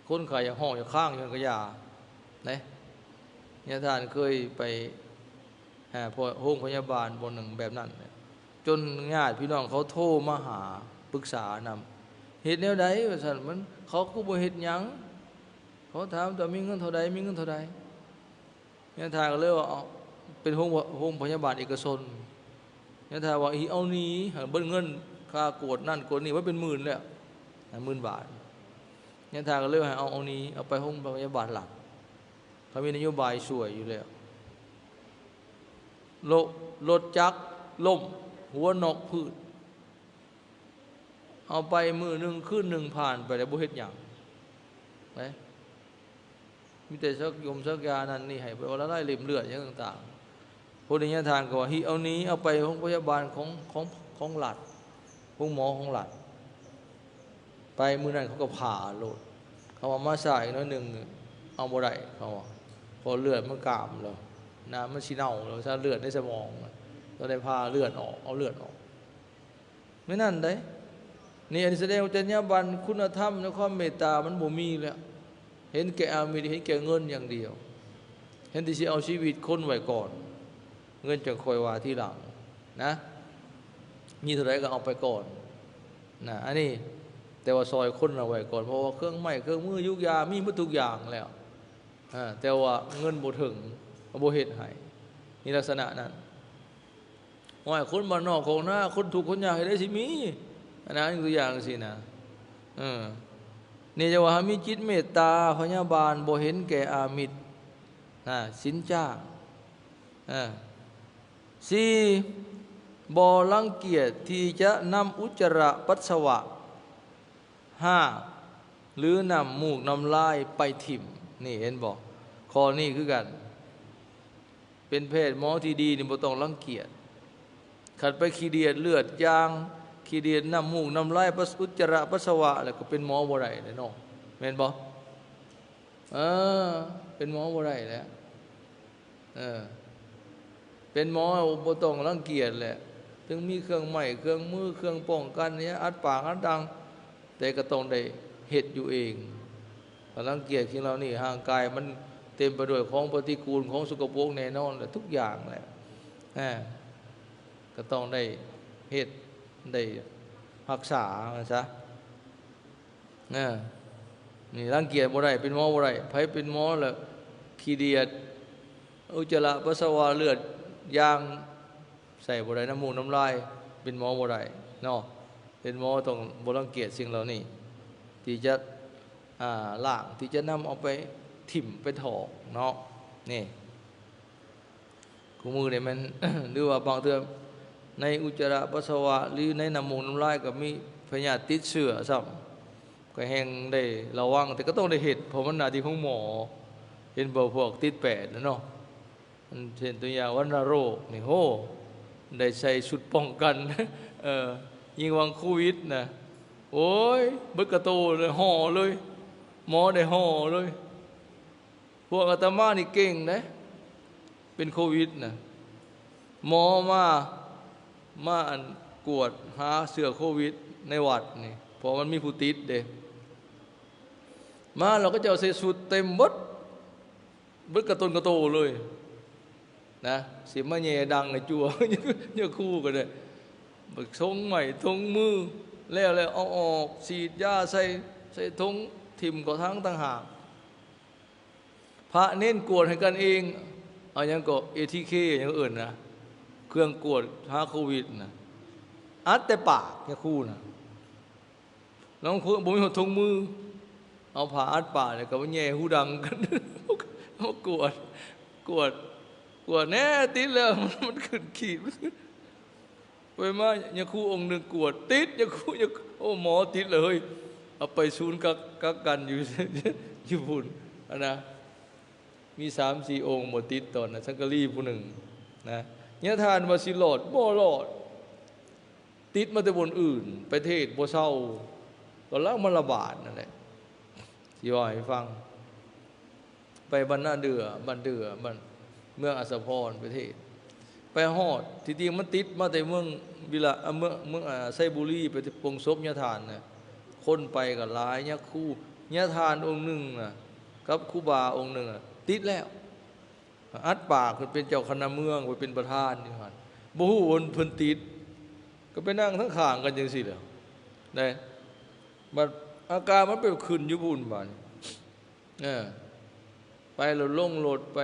ຄົນໄຂ້ຢາກຮ້ອງຢາກຄາງຫຍັງກໍຢ່າເດ້. ຍາທ່ານເຄີຍໄປຫາໂຮງພະຍາບານບ່ອນໜຶ່ງແບບນັ້ນ ຈົນຍາດພີ່ນ້ອງເຂົາໂທມາຫາປຶກສານຳ ເຮັດແນວໃດວ່າຊັ້ນ ມັນ ເຂົາຄືບໍ່ເຮັດຫຍັງ. ເຂົາຖາມວ່າມີເງິນເທົ່າໃດ ມີເງິນເທົ່າໃດ. ຍາທ່ານກໍເລີຍວ່າ ເອົາ ເປັນໂຮງ ໂຮງພະຍາບານເອກະຊົນ. ຍາທ່ານວ່າ ອີ ເອົາໜີ ໃຫ້ເບິດເງິນຄ່າກວດນັ້ນກວດນີ້ ມັນເປັນໝື່ນແລ້ວ ໝື່ນບາດ. ຍາທ່ານກໍເລີຍວ່າ ໃຫ້ເອົາ ເອົາໜີ ເອົາໄປໂຮງພະຍາບານລັດ ເຂົາມີນະໂຍບາຍຊ່ວຍຢູ່ແລ້ວ. ໂລ- ລົດຈັກລົ້ມ ຫົວໜອກພືດ. ເອົາໄປມື້ໜຶ່ງຄືນໜຶ່ງຜ່ານໄປແລ້ວ ບໍ່ເຮັດຫຍັງເດ້. ມີແຕ່ສັກຢົມສັກຢານັ້ນນີ້ໃຫ້ ໄປວ່າລະລາຍເລັມເລືອດຫຍັງຕ່າງໆ. ໂພດນີ້ຍາທ່ານກໍວ່າ ຮີ ເອົາໜີ ເອົາໄປໂຮງພະຍາບານຂອງ ຂອງ ຂອງລັດ ໂຮງໝໍຂອງລັດ. ໄປມື້ນັ້ນເຂົາກໍຜ່າໂລດ. ເຂົາວ່າມາຊ້າອີກໜ້ອຍໜຶ່ງ ເອົາບໍ່ໄດ້ ເຂົາວ່າ ເພາະເລືອດມັນກ້າມແລ້ວ ນ້ຳມັນຊິເນົ່າແລ້ວ ຊະ ເລືອດໃນສະໝອງ ຕ້ອງໄດ້ຜ່າເລືອດອອກ ເອົາເລືອດອອກ. ແມ່ນນັ້ນໃດ໋. ນີ້ອັນນີ້ສະແດງວ່າຈັນຍາບັນ ຄຸນນະທຳໃນຄວາມເມດຕາມັນບໍ່ມີແລ້ວ. ເຫັນແກ່ອາມິດ ເຫັນແກ່ເງິນຢ່າງດຽວ. ແທນທີ່ຊິເອົາຊີວິດຄົນໄວ້ກ່ອນ ເງິນຈັ່ງຄ່ອຍວ່າທີຫຼັງນະ. ມີເທົ່າໃດກໍເອົາໄປກ່ອນນະ ອັນນີ້. ແຕ່ວ່າຊ່ອຍຄົນເອົາໄວ້ກ່ອນ ເພາະວ່າເຄື່ອງໄມ້ເຄື່ອງມື ຢູກຢາ ມີໝົດທຸກຢ່າງແລ້ວ. ເອີ ແຕ່ວ່າເງິນບໍ່ເຖິງ ບໍ່ເຮັດໃຫ້ ມີລັກສະນະນັ້ນ. ໂອ້ຍ ຄົນບ້ານນອກຂອງນາ ຄົນທຸກຄົນຍາກເຮັດໃດຊິມີ ອັນນັ້ນ ຍົກຕົວຢ່າງຈັ່ງຊີ້ນະ. ເອີ ນີ້ຈະວ່າມີຈິດເມດຕາພະຍາບານ ບໍ່ເຫັນແກ່ອາມິດນະ ສິນຈ້າງ. ເອີ ສີ່ ບໍ່ລັງກຽດທີ່ຈະນຳອຸດຈະລະປັດສະວະ ຮາກ ຫຼື ນ້ຳມູກນ້ຳລາຍໄປຖິ້ມ. ນີ້ເຫັນບໍ່? ຂໍ້ນີ້ຄືກັນ ເປັນແພດໝໍທີ່ດີນີ້ບໍ່ຕ້ອງລັງກຽດ. ຄັນໄປຂີ້ດຽດເລືອດຢາງ ຂີ້ດຽດນ້ຳມູກນ້ຳລາຍ ປັດ- ອຸດຈະລະປັດສະວະ ແລ້ວກໍເປັນໝໍບໍ່ໄດ້ແຫຼະເນາະ ແມ່ນບໍ່? ເອີ ເປັນໝໍບໍ່ໄດ້ແຫຼະ. ເອີ ເປັນໝໍບໍ່ຕ້ອງລັງກຽດແຫຼະ ເຖິງມີເຄື່ອງໄມ້ເຄື່ອງມື ເຄື່ອງປ້ອງກັນ ອັດປາກອັດດັງ ແຕ່ກໍຕ້ອງໄດ້ເຮັດຢູ່ເອງ. ຖ້າລັງກຽດສິ່ງເຫຼົ່ານີ້ ຮ່າງກາຍມັນເຕັມໄປດ້ວຍຂອງປະຕິກູນ ຂອງສົກກະປົກແນ່ນອນແຫຼະ ທຸກຢ່າງແຫຼະ. ເອີ ກໍຕ້ອງໄດ້ເຮັດ ໄດ້ຮັກສາມັນຊະ. ເອີ ນີ້ລັງກຽດບໍ່ໄດ້ ເປັນໝໍບໍ່ໄດ້. ໃຜເປັນໝໍແລ້ວຂີ້ດຽດ ອຸດຈະລະປັດສະວະເລືອດຢາງ ໃສ່ບໍ່ໄດ້ ນ້ຳມູກນ້ຳລາຍ ເປັນໝໍບໍ່ໄດ້ເນາະ. ເປັນໝໍຕ້ອງບໍ່ລັງກຽດສິ່ງເຫຼົ່ານີ້ ທີ່ຈະ ອ່າ ລ້າງ ທີ່ຈະນຳເອົາໄປຖິ້ມໄປຖອກເນາະ. ນີ້ ຄູ່ມື້ນີ້ແມ່ນ ຫຼືວ່າບາງເທື່ອໃນອຸດຈະລະປັດສະວະ ຫຼືໃນນ້ຳມູກນ້ຳລາຍກໍມີພະຍາດຕິດເຊື້ອຊ້ຳ ກໍແຮ່ງໄດ້ລະວັງ ແຕ່ກໍຕ້ອງໄດ້ເຮັດ ເພາະມັນໜ້າທີ່ຂອງໝໍ. ເຫັນບໍ່ ພວກຕິດແປດນະເນາະ ອັນເຊັ່ນຕົວຢ່າງວັນນະໂລກນີ້ ໂຫ ໄດ້ໃສ່ຊຸດປ້ອງກັນ ເອີ ຍິ່ງຫວ່າງໂຄວິດນະ ໂອ້ຍ ເບິດກະໂຕເລີຍ ຫໍ່ເລີຍ ໝໍໄດ້ຫໍ່ເລີຍ. ພວກອາດຕະມານີ້ເກັ່ງເດ້ ເປັນໂຄວິດນະ ໝໍມາ ມາອັນກວດຫາເຊື້ອໂຄວິດໃນວັດນີ້ ເພາະມັນມີຜູ້ຕິດເດ້. ມາແລ້ວເຂົາເຈົ້າໃສ່ຊຸດເຕັມເບິດ ເບິດກະຕົນກະໂຕເລີຍ ນະ ຊິມາແຍ່ດັງໃຫ້ຈົວ ຍາຄູກໍໄດ້ ບັກຖົງໄມ້ຖົງມື ແລ້ວ ແລ້ວເອົາອອກ ສີດຢາໃສ່ ໃສ່ຖົງ ຖິ້ມເຂົ້າຖັງຕ່າງຫາກ. ພະເນນກວດໃຫ້ກັນເອງ ເອົາຫຍັງເກາະ ເອທີເຄ ຫຍັງເອີ້ນນະ ເຄື່ອງກວດຫາໂຄວິດນະ ອັດແຕ່ປາກ ຍາຄູນະ. ລາງຄົນບໍ່ມີຫົດຖົງມື ເອົາຜ້າອັດປາກ ແລ້ວກໍມາແຍ່ຫູດັງກັນ ມາກວດ ກວດ ກວດແນ່ ຕິດແລ້ວ ມັນຂຶ້ນຂີດ ໄປມາ ຍາຄູອົງໜຶ່ງກວດ ຕິດ ຍາຄູ ຍາຄູ ໂອ້ ໝໍຕິດເລີຍ ເອົາໄປສູນກັກ ກັກກັນຢູ່ ຢູ່ພຸ້ນ ອັນນະ ມີສາມສີ່ອົງບໍ່ຕິດຕອນນັ້ນ ສັງກະລີຜູ້ໜຶ່ງນະ ຍາທ່ານວ່າຊິລອດ ບໍ່ລອດ ຕິດມາແຕ່ບ່ອນອື່ນ ໄປເທດບໍ່ເຊົາ ກຳລັງມາລະບາດນັ້ນແຫຼະ ຊິເວົ້າໃຫ້ຟັງ ໄປບ້ານນາເດື່ອ ບ້ານເດື່ອ ບ້ານເມືອງອັດສະພອນ ໄປເທດ ໄປຮອດ ທີ່ຈິງມັນຕິດມາແຕ່ເມືອງວິລະ ເອີ ເມືອງ ເມືອງ ອາ ໄຊບູລີ ໄປປົງສົບຍາທ່ານນະ ຄົນໄປກໍຫຼາຍ ຍາຄູ ຍາທ່ານອົງໜຶ່ງນະ ກັບຄູບາອົງໜຶ່ງນະ ຕິດແລ້ວ ອັດປາກເພິ່ນເປັນເຈົ້າຄະນະເມືອງ ໄປເປັນປະທານຢູ່ຫັ້ນ ບໍ່ຮູ້ວ່າເພິ່ນຕິດ ກໍໄປນັ່ງທາງຂ້າງກັນຈັ່ງຊີ້ແຫຼະ ໄດ້ ບັດອາການມັນໄປຂຶ້ນຢູ່ພຸ້ນບາດນີ້ ເອີ ໄປແລ້ວລົງລົດໄປ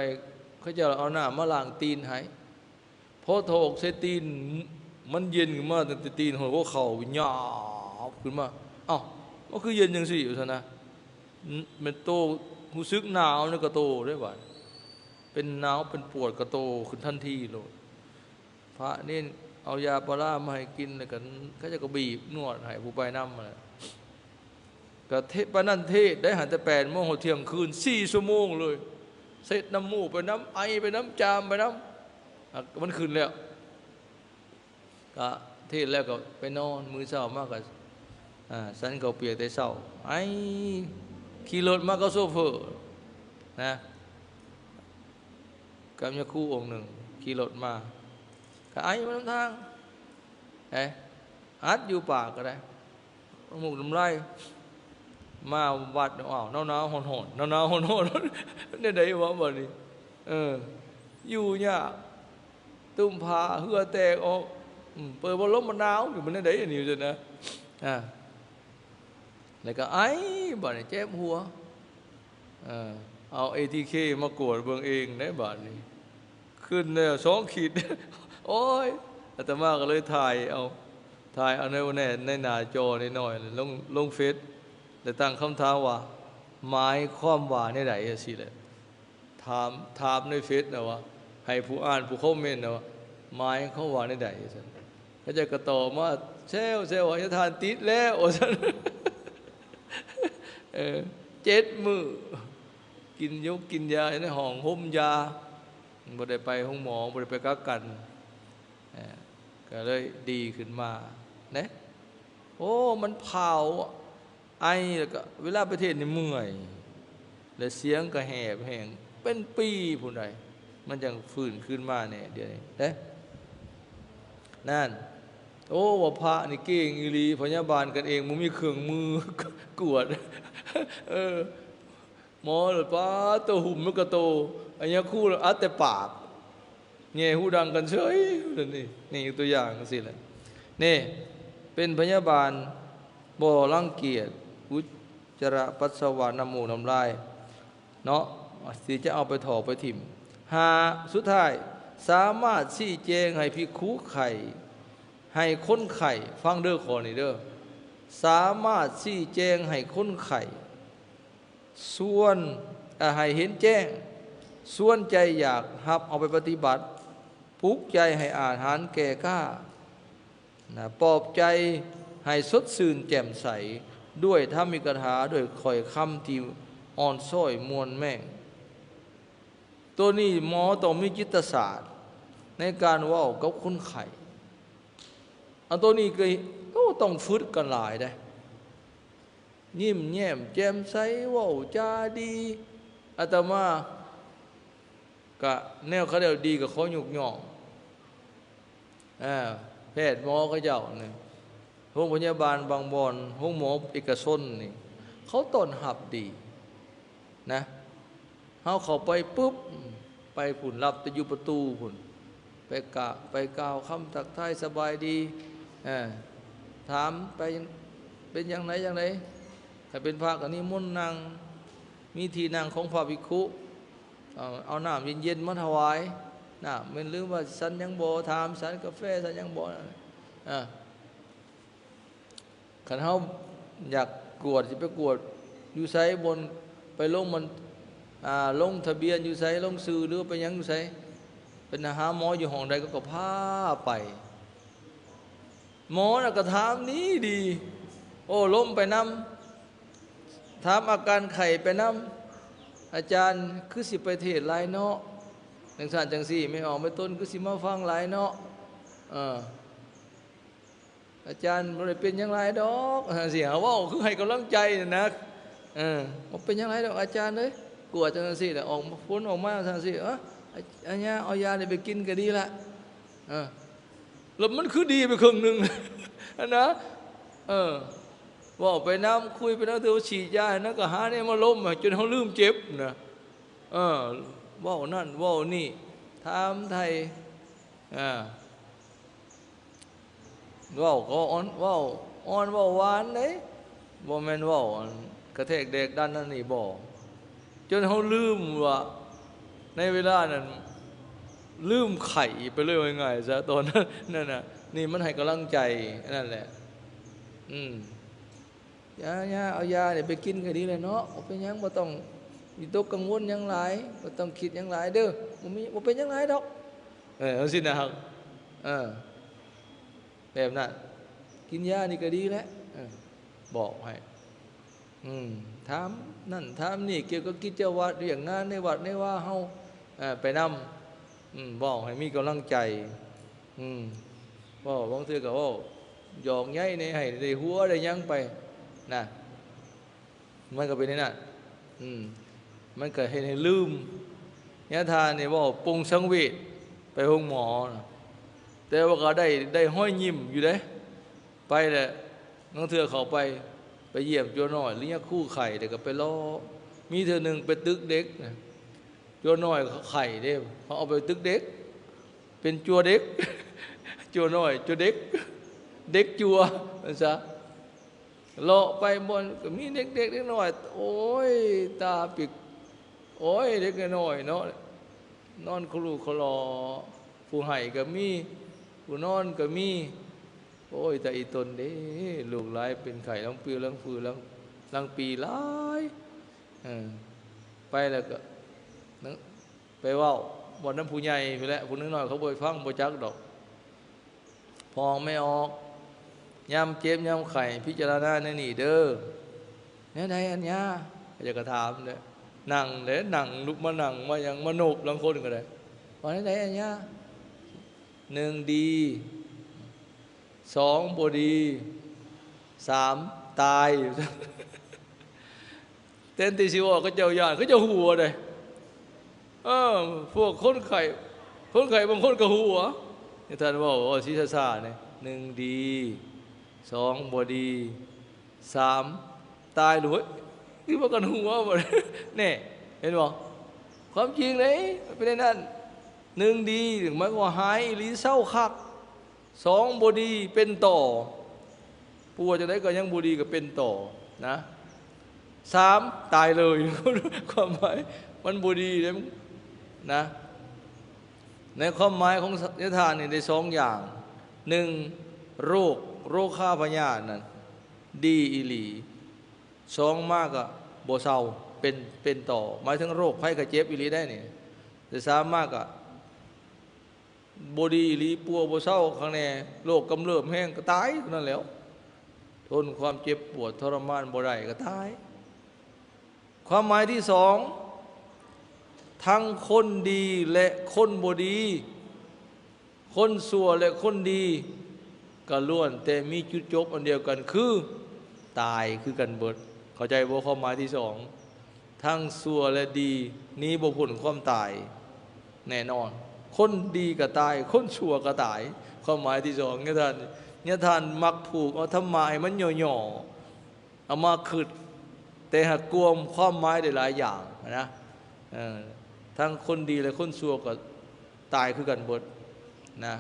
ເຂົາເຈົ້າເອົານ້ຳມາລ້າງຕີນໃຫ້ ພໍຖອກໃສ່ຕີນ ມັນເຢັນຂຶ້ນມາຕັ້ງແຕ່ຕີນຮອດຫົວເຂົ່າ ຫຍາບຂຶ້ນມາ ເອົ້າ ມັນຄືເຢັນຈັ່ງຊີ້ ວ່າຊັ້ນນະ ແມ່ນໂຕຮູ້ສຶກໜາວໃນກະໂຕເດ້ບາດ ເປັນໜາວເປັນປວດກະໂຕຂຶ້ນທັນທີໂລດ. ພະເນນເອົາຢາປາລາມາໃຫ້ກິນ ແລ້ວກໍເຂົາເຈົ້າກໍບີບນວດໃຫ້ຜູ້ໄປນຳຫັ້ນແຫຼະ ກໍເທດ ປານນັ້ນເທດໄດ້ຫັ້ນ ແຕ່ແປດໂມງຮອດທ່ຽງຄືນ ສີ່ຊົ່ວໂມງເລີຍ ເຊັດນ້ຳມູກໄປນຳ ໄອໄປນຳ ຈາມໄປນຳ ອ່າ ມັນຂຶ້ນແລ້ວ ກະເທດແລ້ວກໍໄປນອນ ມື້ເຊົ້າມາກໍ ອ່າ ສັນເຂົ້າປຽກແຕ່ເຊົ້າ ໄອ ຂີ່ລົດມາກັບໂຊເຟີນະ ກັບຍາຄູອົງໜຶ່ງ ຂີ່ລົດມາ ກໍໄອມານຳທາງ ເອີ ອັດຢູ່ປາກກໍໄດ້ ນ້ຳມູກນ້ຳລາຍ ມາວັດ ອ້າວ ໜາວໆຮ້ອນໆ ໜາວໆຮ້ອນໆ ແນວໃດວະບັດນີ້ ເອີ ຢູ່ຍາກ ຕຸ້ມຜ້າເຫື່ອແຕກອອກ ອືມ ເປີດພັດລົມມັນໜາວຢູ່ ມັນແນວໃດອັນນີ້ ວ່າຊັ້ນນະ ອ່າ ແລ້ວກໍໄອ ບັດນີ້ເຈັບຫົວ ເອີ ເອົາເອທີເຄມາກວດເບິ່ງເອງເດ້ບາດນີ້ ຂຶ້ນແລ້ວສອງຂີດ ໂອ້ຍ ອາດຕະມາກໍເລີຍຖ່າຍເອົາ ຖ່າຍເອົາໃນ ໃນ ໃນໜ້າຈໍນ້ອຍໆ ລົງ ລົງເຟສ ແລ້ວຕັ້ງຄຳຖາມວ່າ ໝາຍຄວາມວ່າແນວໃດ ຈັ່ງຊີ້ແຫຼະ ຖາມ ຖາມໃນເຟສນະວ່າ ໃຫ້ຜູ້ອ່ານ ຜູ້ຄອມເມັນນະວ່າ ໝາຍຄວາມວ່າແນວໃດ ວ່າຊັ້ນ ເຂົາເຈົ້າກໍຕອບມາແຊວໆວ່າ ຍາທ່ານຕິດແລ້ວ ວ່າຊັ້ນ ເອີ ເຈັດມື້ ກິນຢົກກິນຢາຢູ່ໃນຫ້ອງຫົ່ມຢາ ບໍ່ໄດ້ໄປໂຮງໝໍ ບໍ່ໄດ້ໄປກັກກັນ ເອີ ກໍເລີຍດີຂຶ້ນມາເດ້. ໂອ້ ມັນຜາວ ໄອ ແລ້ວກໍເວລາໄປເທດນີ້ເມື່ອຍ ແລະ ສຽງກໍແຫບແຫ້ງ ເປັນປີພຸ້ນໃດ ມັນຈັ່ງຟື້ນຄືນມາແດ່ ດຽວນີ້ເດ້ ນັ້ນ ໂອ້ ວ່າພະນີ້ເກັ່ງອີ່ຫຼີ ພະຍາບານກັນເອງ ບໍ່ມີເຄື່ອງມືກວດ ເອີ ໝໍລະປາໂຕຫຸ້ມມັນກະໂຕ ອັນຍາຄູລະອັດແຕ່ປາກ ແຍ່ຫູດັງກັນເສີຍ ນີ້ ນີ້ຕົວຢ່າງຈັ່ງຊີ້ແຫຼະ ນີ້ ເປັນພະຍາບານບໍ່ລັງກຽດອຸດຈະລະປັດສະວະ ນ້ຳມູກນ້ຳລາຍເນາະ ທີ່ຈະເອົາໄປຖອກໄປຖິ້ມ. ຫ້າ ສຸດທ້າຍ ສາມາດຊີ້ແຈງໃຫ້ພິກຂຸໄຂ້ ໃຫ້ຄົນໄຂ້ ຟັງເດີຂໍ້ນີ້ເດີ ສາມາດຊີ້ແຈງໃຫ້ຄົນໄຂ້ ຊວນ ເອີ ໃຫ້ເຫັນແຈ້ງ ຊວນໃຈຢາກຮັບເອົາໄປປະຕິບັດ ປຸກໃຈໃຫ້ອາດຫານແກ່ກ້ານະ ປອບໃຈໃຫ້ສົດຊື່ນແຈ່ມໃສ ດ້ວຍທຳມິກະຖາ ດ້ວຍຖ້ອຍຄຳທີ່ອ່ອນຊ້ອຍມ່ວນແມ່ງ. ໂຕນີ້ໝໍຕ້ອງມີຈິດຕະສາດໃນການເວົ້າກັບຄົນໄຂ້. ອັນໂຕນີ້ກໍ ໂອ້ ຕ້ອງຝຶກກັນຫຼາຍເດ້. ຍິ້ມແຍ້ມແຈ່ມໃສ ເວົ້າຈາດີ ອາດຕະມາກະແນວເຂົາເຈົ້າດີກໍຂໍຍົກຍ້ອງ ອາ ແພດໝໍເຂົາເຈົ້ານີ້ ໂຮງພະຍາບານບາງບ່ອນ ໂຮງໝໍເອກະຊົນນີ້ ເຂົາຕ້ອນຮັບດີນະ ເຮົາເຂົ້າໄປປຶບ ໄປພຸ້ນ ລັບແຕ່ຢູ່ປະຕູພຸ້ນ ໄປກະ ໄປກ່າວຄຳທັກທາຍສະບາຍດີ ເອີ ຖາມໄປ ເປັນຈັ່ງໃດຈັ່ງໃດ. ຖ້າເປັນພະກໍນິມົນນັ່ງ ມີທີ່ນັ່ງຂອງພະພິກຂຸ ເອົາ ເອົານ້ຳເຢັນໆມາຖວາຍ ນ້ຳແມ່ນ ຫຼືວ່າສັນຫຍັງບໍ່ ຖາມສັນກາແຟສັນຫຍັງບໍ່ ເອີ. ຄັນເຮົາຢາກກວດ ຊິໄປກວດຢູ່ໃສ ບ່ອນໄປລົງມັນ ອ່າ ລົງທະບຽນຢູ່ໃສ ລົງຊື່ ຫຼືວ່າໄປຫຍັງຢູ່ໃສ ໄປຫາໝໍຢູ່ຫ້ອງໃດ ເຂົາກໍພາໄປ. ໝໍນະກໍຖາມດີດີ ໂອ້ລົມໄປນຳ ຖາມອາການໄຂ້ໄປນຳ. ອາຈານຄືຊິໄປເທດຫຼາຍເນາະ ຈັ່ງຊັ້ນຈັ່ງຊີ້ ແມ່ອອກແມ່ຕົນຄືຊິມາຟັງຫຼາຍເນາະ ເອີ. ອາຈານບໍ່ໄດ້ເປັນຫຍັງຫຼາຍດອກ ຈັ່ງຊີ້ ເວົ້າຄືໃຫ້ກຳລັງໃຈນັ້ນນະ ເອີ ບໍ່ເປັນຫຍັງຫຼາຍດອກອາຈານເອີຍ ກວດຈັ່ງຊີ້ແຫຼະ ອອກຜົນອອກມາຈັ່ງຊີ້ ເອີ ອາ ອາຍາ ເອົາຢານີ້ໄປກິນກໍດີລະ ເອີ ແລ້ວມັນຄືດີໄປເຄິ່ງໜຶ່ງຫັ້ນນະ ເອີ ເວົ້າໄປນຳ ຄຸຍໄປນຳ ຖືວ່າສີດຢາໃຫ້ນຳ ກໍຫາແນວມາລົມໃຫ້ ຈົນເຮົາລືມເຈັບນະ ເອີ ເວົ້ານັ້ນເວົ້ານີ້ ຖາມໄຖ່ ອ່າ ເວົ້າກໍອ່ອນ ເວົ້າອ່ອນເວົ້າຫວານເດ້ ບໍ່ແມ່ນເວົ້າອັນກະແທກແດກດັນອັນນີ້ບໍ່ ຈົນເຮົາລືມວ່າ ໃນເວລານັ້ນລືມໄຂ້ໄປເລີຍ ວ່າງ່າຍຊະ ຕອນນັ້ນນະ ນີ້ມັນໃຫ້ກຳລັງໃຈ ອັນນັ້ນແຫຼະ ອືມ. ຢ່າ ຢ່າ ເອົາຢານີ້ໄປກິນກໍດີແລ້ວເນາະ ບໍ່ເປັນຫຍັງ ບໍ່ຕ້ອງວິຕົກກັງວົນຫຍັງຫຼາຍ ບໍ່ຕ້ອງຄິດຫຍັງຫຼາຍເດີ້ ບໍ່ມີ ບໍ່ເປັນຫຍັງຫຼາຍດອກ ເອີ ຈັ່ງຊີ້ນະ ເອີ ແບບນັ້ນ ກິນຢານີ້ກໍດີແລ້ວ ເອີ ບອກໃຫ້ ອືມ ຖາມນັ້ນຖາມນີ້ ກ່ຽວກັບກິດຈະວັດວຽກງານໃນວັດໃນວາເຮົາ ເອີ ໄປນຳ ອືມ ບອກໃຫ້ມີກຳລັງໃຈ ອືມ ເວົ້າ ບາງເທື່ອກໍເວົ້າຫຍອກໃຍແດ່ ໃຫ້ໄດ້ຫົວໄດ້ຫຍັງໄປນະ ມັນກໍເປັນແນວນັ້ນ ອືມ ມັນກໍເຮັດໃຫ້ລືມ. ຍາທ່ານນີ້ເວົ້າປົງສັງເວດ ໄປໂຮງໝໍນະ ແຕ່ວ່າກໍໄດ້ ໄດ້ຮອຍຍິ້ມຢູ່ເດ້ ໄປແລ້ວ ບາງເທື່ອເຂົ້າໄປ ໄປຢ້ຽມຈົວນ້ອຍ ຫຼືຍາຄູໄຂ້ ແລ້ວກໍໄປເລາະ ມີເທື່ອໜຶ່ງໄປຕຶກເດັກນະ ຈົວນ້ອຍໄຂ້ເດ້ ເຂົາເອົາໄປຕຶກເດັກ ເປັນຈົວເດັກ ຈົວນ້ອຍ ຈົວເດັກ ເດັກຈົວ ວ່າຊະ ເລາະໄປບ່ອນກໍມີເດັກໆ ເດັກນ້ອຍ ໂອ້ຍ ຕາປິກ ໂອ້ຍ ເດັກນ້ອຍເນາະ ນອນຄະລຸຄະຫຼໍ ຜູ້ໃຫ້ກໍມີ ຜູ້ນອນກໍມີ ໂອ້ຍ ຕາອີ່ຕົນເດ້ ລູກຫຼາຍເປັນໄຂ້ ລັງປີ ລັງຟື ລັງ ລັງປີຫຼາຍ ເອີ ໄປແລ້ວກໍ ໄປເວົ້າ ເວົ້ານຳຜູ້ໃຫຍ່ພຸ້ນແຫຼະ ຜູ້ນ້ອຍໆ ເຂົາບໍ່ໄດ້ຟັງ ບໍ່ຈັກດອກ ພໍ່ແມ່ອອກ ຍາມເຈັບຍາມໄຂ້ ພິຈາລະນາແນວນີ້ເດີ້ ແນວໃດອັນຍາ ເຂົາເຈົ້າກໍຖາມເດ້ ນັ່ງເດ້ ນັ່ງ ລຸກມານັ່ງ ມາຫຍັງ ມານົບ ລາງຄົນກໍໄດ້ ວ່າແນວໃດອັນຍາ ໜຶ່ງດີ ສອງບໍ່ດີ ສາມຕາຍ ແທນທີ່ຊິເວົ້າ ເຂົາເຈົ້າຢ້ານ ເຂົາເຈົ້າຫົວເດ້ ເອີ ພວກຄົນໄຂ້ ຄົນໄຂ້ບາງຄົນກໍຫົວ ທ່ານເວົ້າ ເວົ້າສີຊ້າໆ ນີ້ ໜຶ່ງດີ ສອງບໍ່ດີ ສາມຕາຍໂລດ ຄືວ່າກັນຫົວ ແນ່ ເຫັນບໍ່ ຄວາມຈິງເດ້ ມັນເປັນແນວນັ້ນ ໜຶ່ງດີ ໝາຍຄວາມວ່າຫາຍອີ່ຫຼີ ເຊົາຄັກ ສອງບໍ່ດີເປັນຕໍ່ ປົວຈັ່ງໃດກໍຍັງບໍ່ດີກໍເປັນຕໍ່ນະ ສາມຕາຍເລີຍ ຄວາມໝາຍມັນບໍ່ດີເດ້ນະ ໃນຄວາມໝາຍຂອງຍາທ່ານີ້ໄດ້ສອງຢ່າງ ໜຶ່ງ ໂລກ ໂລຄາພະຍາດນັ້ນດີອີ່ຫຼີ ສອງມາກໍບໍ່ເຊົາ ເປັນ ເປັນຕໍ່ ໝາຍເຖິງໂລກໄພໄຂ້ເຈັບອີ່ຫຼີໄດ໋ນີ້ ແຕ່ສາມມາກໍ ບໍ່ດີອີ່ຫຼີ ປົວບໍ່ເຊົາຄັກແນ່ ໂລກກຳເລີບແຮງກໍຕາຍເທົ່ານັ້ນແຫຼ້ວ ທົນຄວາມເຈັບປວດທໍລະມານບໍ່ໄດ້ກໍຕາຍ. ຄວາມໝາຍທີສອງ ທັງຄົນດີ ແລະ ຄົນບໍ່ດີ ຄົນຊົ່ວ ແລະ ຄົນດີ ກໍລ້ວນແຕ່ມີຈຸດຈົບອັນດຽວກັນ ຄືຕາຍຄືກັນເບິດ. ເຂົ້າໃຈບໍ່? ຄວາມໝາຍທີສອງ ທັງຊົ່ວ ແລະ ດີ ໜີບໍ່ພົ້ນຄວາມຕາຍແນ່ນອນ. ຄົນດີກໍຕາຍ ຄົນຊົ່ວກໍຕາຍ. ຄວາມໝາຍທີສອງ ຍາທ່ານ ຍາທ່ານມັກຜູກເອົາທຳມະໃຫ້ມັນຫຍໍ້ໆ ເອົາມາຄຶດ ແຕ່ຫາກກວມຄວາມໝາຍໄດ້ຫຼາຍຢ່າງນະ. ເອີ ທັງຄົນດີ ແລະ ຄົນຊົ່ວກໍຕາຍຄືກັນເບິດນະ.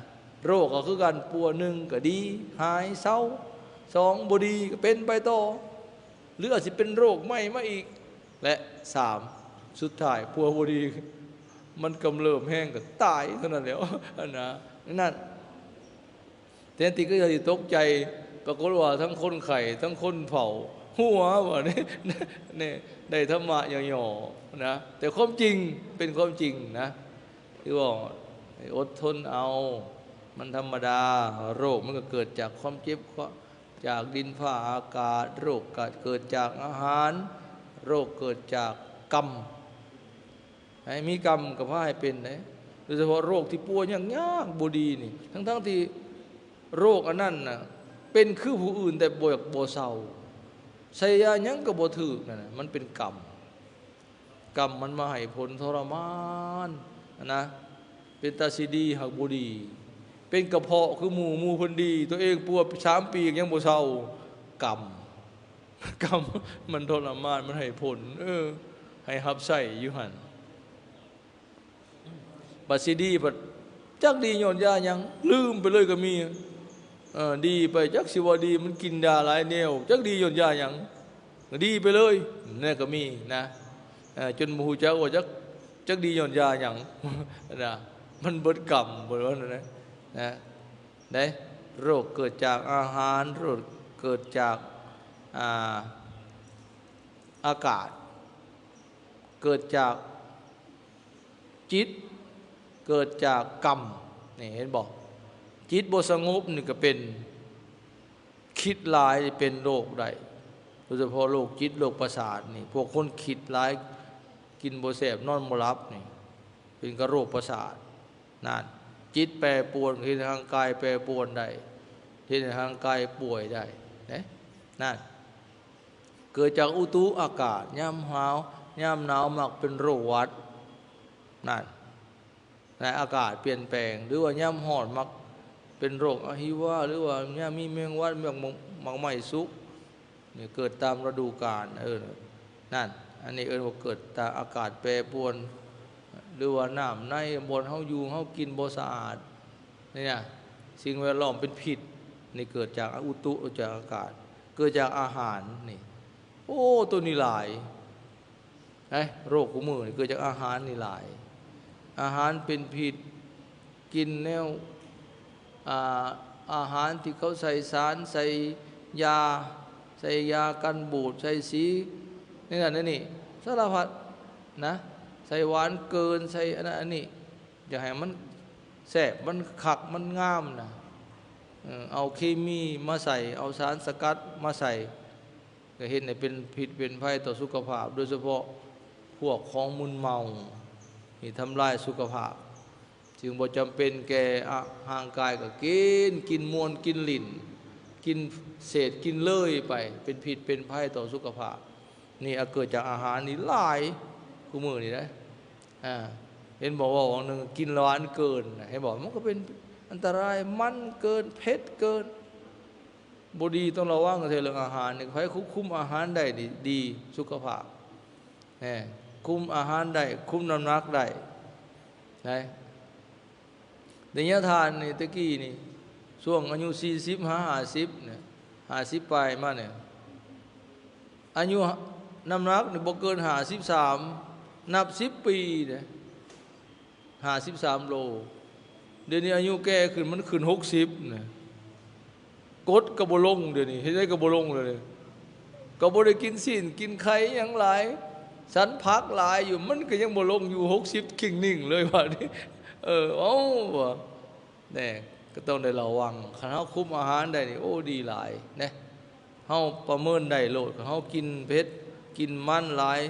ໂລກກໍຄືກັນ, ປົວໜຶ່ງກໍດີ ຫາຍເຊົາ, ສອງບໍ່ດີກໍເປັນໄປຕໍ່ ຫຼືອາດຊິເປັນໂລກໃໝ່ມາອີກ ແລະ ສາມ ສຸດທ້າຍປົວບໍ່ດີ ມັນກຳເລີບແຮງກໍຕາຍເທົ່ານັ້ນແຫຼ້ວ ອັນນະ ນັ້ນ. ແທນທີ່ເຂົາຈະຕົກໃຈ ປາກົດວ່າທັງຄົນໄຂ້ ທັງຄົນເຝົ້າ ຫົວ ວ່ານີ້ ນີ້ ໄດ້ທຳມະຫຍໍ້ໆນະ, ແຕ່ຄວາມຈິງເປັນຄວາມຈິງນະ. ຄືວ່າໃຫ້ອົດທົນເອົາ, ມັນທຳມະດາ. ໂລກມັນກໍເກີດຈາກຄວາມເຈັບ ຈາກດິນຟ້າອາກາດ, ໂລກກໍເກີດຈາກອາຫານ, ໂລກເກີດຈາກກຳ. ໃຫ້ມີກຳກໍພາໃຫ້ເປັນເດ້, ໂດຍສະເພາະໂລກທີ່ປ່ວຍຍາກໆ ບໍ່ດີນີ້, ທັງໆທີ່ໂລກອັນນັ້ນນະ ເປັນຄືຜູ້ອື່ນແຕ່ບໍ່ ບໍ່ເຊົາ, ໃສ່ຢາຫຍັງກໍບໍ່ຖືກ, ນັ້ນນະ ມັນເປັນກຳ. ກຳມັນມາໃຫ້ຜົນທໍລະມານນະ, ເປັນຕາຊິດີຫາກບໍ່ດີ, ເປັນກະເພາະຄືໝູ່, ໝູ່ເພິ່ນດີ, ຕົວເອງປົວສາມປີຍັງບໍ່ເຊົາ, ກຳ. ກຳມັນທໍລະມານ, ມັນໃຫ້ຜົນ, ເອີ, ໃຫ້ຮັບໃຊ້ຢູ່ຫັ້ນ. ບັດຊິດີ ບັດຈັກດີຍ້ອນຢາຫຍັງ, ລືມໄປເລີຍກໍມີ. ເອີ, ດີໄປ, ຈັກຊິວ່າດີ, ມັນກິນຢາຫຼາຍແນວ, ຈັກດີຍ້ອນຢາຫຍັງ, ດີໄປເລີຍ, ແນວກໍມີນະ. ເອີ, ຈົນບໍ່ຮູ້ຈັກວ່າຈັກ, ຈັກດີຍ້ອນຢາຫຍັງນະ, ມັນເບິດກຳ, ເບິດວ່ານັ້ນນະ, ນະ. ເດ້, ໂລກເກີດຈາກອາຫານ, ໂລກເກີດຈາກ, ອ່າ, ອາກາດ, ເກີດຈາກຈິດ, ເກີດຈາກກຳ. ນີ້ເຫັນບໍ່? ຈິດບໍ່ສະຫງົບນີ້ກໍເປັນ, ຄິດຫຼາຍເປັນໂລກໄດ້, ໂດຍສະເພາະໂລກຈິດ, ໂລກປະສາດນີ້. ພວກຄົນຄິດຫຼາຍ, ກິນບໍ່ແຊບ, ນອນບໍ່ຫຼັບນີ້, ເປັນກະໂລກປະສາດ. ນັ້ນ, ຈິດແປປວນ ເຮັດໃຫ້ຮ່າງກາຍແປປວນໄດ້, ເຮັດໃຫ້ຮ່າງກາຍປ່ວຍໄດ້ເດ້. ນັ້ນ, ເກີດຈາກອຸຕຸອາກາດ, ຍາມຫາວ, ຍາມໜາວມັກເປັນໂລກຫວັດ. ນັ້ນ, ໃນອາກາດປ່ຽນແປງ, ຫຼືວ່າຍາມຮ້ອນມັກເປັນໂລກອະຫິວາ, ຫຼືວ່າຍາມມີແມງວັດ, ໝາກ, ໝາກໄມ້ສຸກ. ນີ້ເກີດຕາມລະດູການ, ເອີ, ນັ້ນ, ອັນນີ້ເອີ້ນວ່າເກີດຕາມອາກາດແປປວນ, ຫຼືວ່ານ້ຳໃນບ່ອນເຮົາຢູ່ເຮົາກິນບໍ່ສະອາດ, ນີ້ນະ, ສິ່ງແວດລ້ອມເປັນພິດ, ນີ້ເກີດຈາກອຸຕຸ, ຈາກອາກາດ, ເກີດຈາກອາຫານນີ້. ໂອ້, ໂຕນີ້ຫຼາຍ. ເອີ, ໂລກຄູ່ມື້ນີ້ເກີດຈາກອາຫານນີ້ຫຼາຍ. ອາຫານເປັນພິດ, ກິນແນວ, ອາ, ອາຫານທີ່ເຂົາໃສ່ສານ, ໃສ່ຢາ, ໃສ່ຢາກັນບູດ, ໃສ່ສີ, ນີ້ນັ້ນນີ້, ສາລະພັດນະ, ໃສ່ຫວານເກີນ, ໃສ່ອັນນັ້ນອັນນີ້, ຢາກໃຫ້ມັນແຊບ, ມັນຄັກ, ມັນງາມນະ. ເອີ, ເອົາເຄມີມາໃສ່, ເອົາສານສະກັດມາໃສ່. ກໍເຮັດໃຫ້ເປັນພິດເປັນໄພຕໍ່ສຸຂະພາບ, ໂດຍສະເພາະພວກຂອງມຶນເມົານີ້ທຳລາຍສຸຂະພາບ. ຈຶ່ງບໍ່ຈຳເປັນແກ່ ອາ, ຮ່າງກາຍ, ກໍກິນ, ກິນມ່ວນ, ກິນຫຼິ້ນ, ກິນເສດ, ກິນເລີຍໄປ, ເປັນພິດເປັນໄພຕໍ່ສຸຂະພາບ. ນີ້ ອາ, ເກີດຈາກອາຫານນີ້ຫຼາຍ ຄູ່ມື້ນີ້ນະ. ອາ, ເຫັນບໍ່ ເວົ້າຫວ່າງໜຶ່ງ ກິນຫວານເກີນນະ, ເຫັນບໍ່? ມັນກໍເປັນອັນຕະລາຍ, ມັນເກີນ, ເຜັດເກີນ. ບໍ່ດີ, ຕ້ອງລະວັງເທື່ອເລື່ອງອາຫານນີ້. ໃຜຄວບຄຸມອາຫານໄດ້ນີ້ດີສຸຂະພາບ, ແມ່ນ, ຄຸມອາຫານໄດ້, ຄຸມນ້ຳໜັກໄດ້, ໄດ້. ໄລຍະທານນີ້ ແຕ່ກີ້ນີ້ ຊ່ວງອາຍຸສີ່ສິບຫາຫ້າສິບນີ້, ຫ້າສິບປາຍມານີ້, ອາຍຸ, ນ້ຳໜັກນີ້ບໍ່ເກີນຫ້າສິບສາມ, ນັບສິບປີເດ້. ຫ້າສິບສາມໂລ. ດຽວນີ້ອາຍຸແກ່ຂຶ້ນ, ມັນຂຶ້ນຫົກສິບນະ, ກົດກໍບໍ່ລົງ. ດຽວນີ້ເຮັດໃດກໍບໍ່ລົງເລີຍ, ກໍບໍ່ໄດ້ກິນຊີ້ນກິນໄຂ່ຫຍັງຫຼາຍ, ສັນຜັກຫຼາຍຢູ່, ມັນກໍຍັງບໍ່ລົງ, ຢູ່ຫົກສິບຄິງໜິ່ງເລີຍບາດນີ້. ເອີ, ເອົ້າ, ວ່າແນ່, ກໍຕ້ອງໄດ້ລະວັງ. ຄັນເຮົາຄຸມອາຫານໄດ້ນີ້, ໂອ້, ດີຫຼາຍນະ. ເຮົາປະເມີນໄດ້ໂລດ, ຄັນເຮົາກິນເຜັດ, ກິນມັນຫຼາຍ,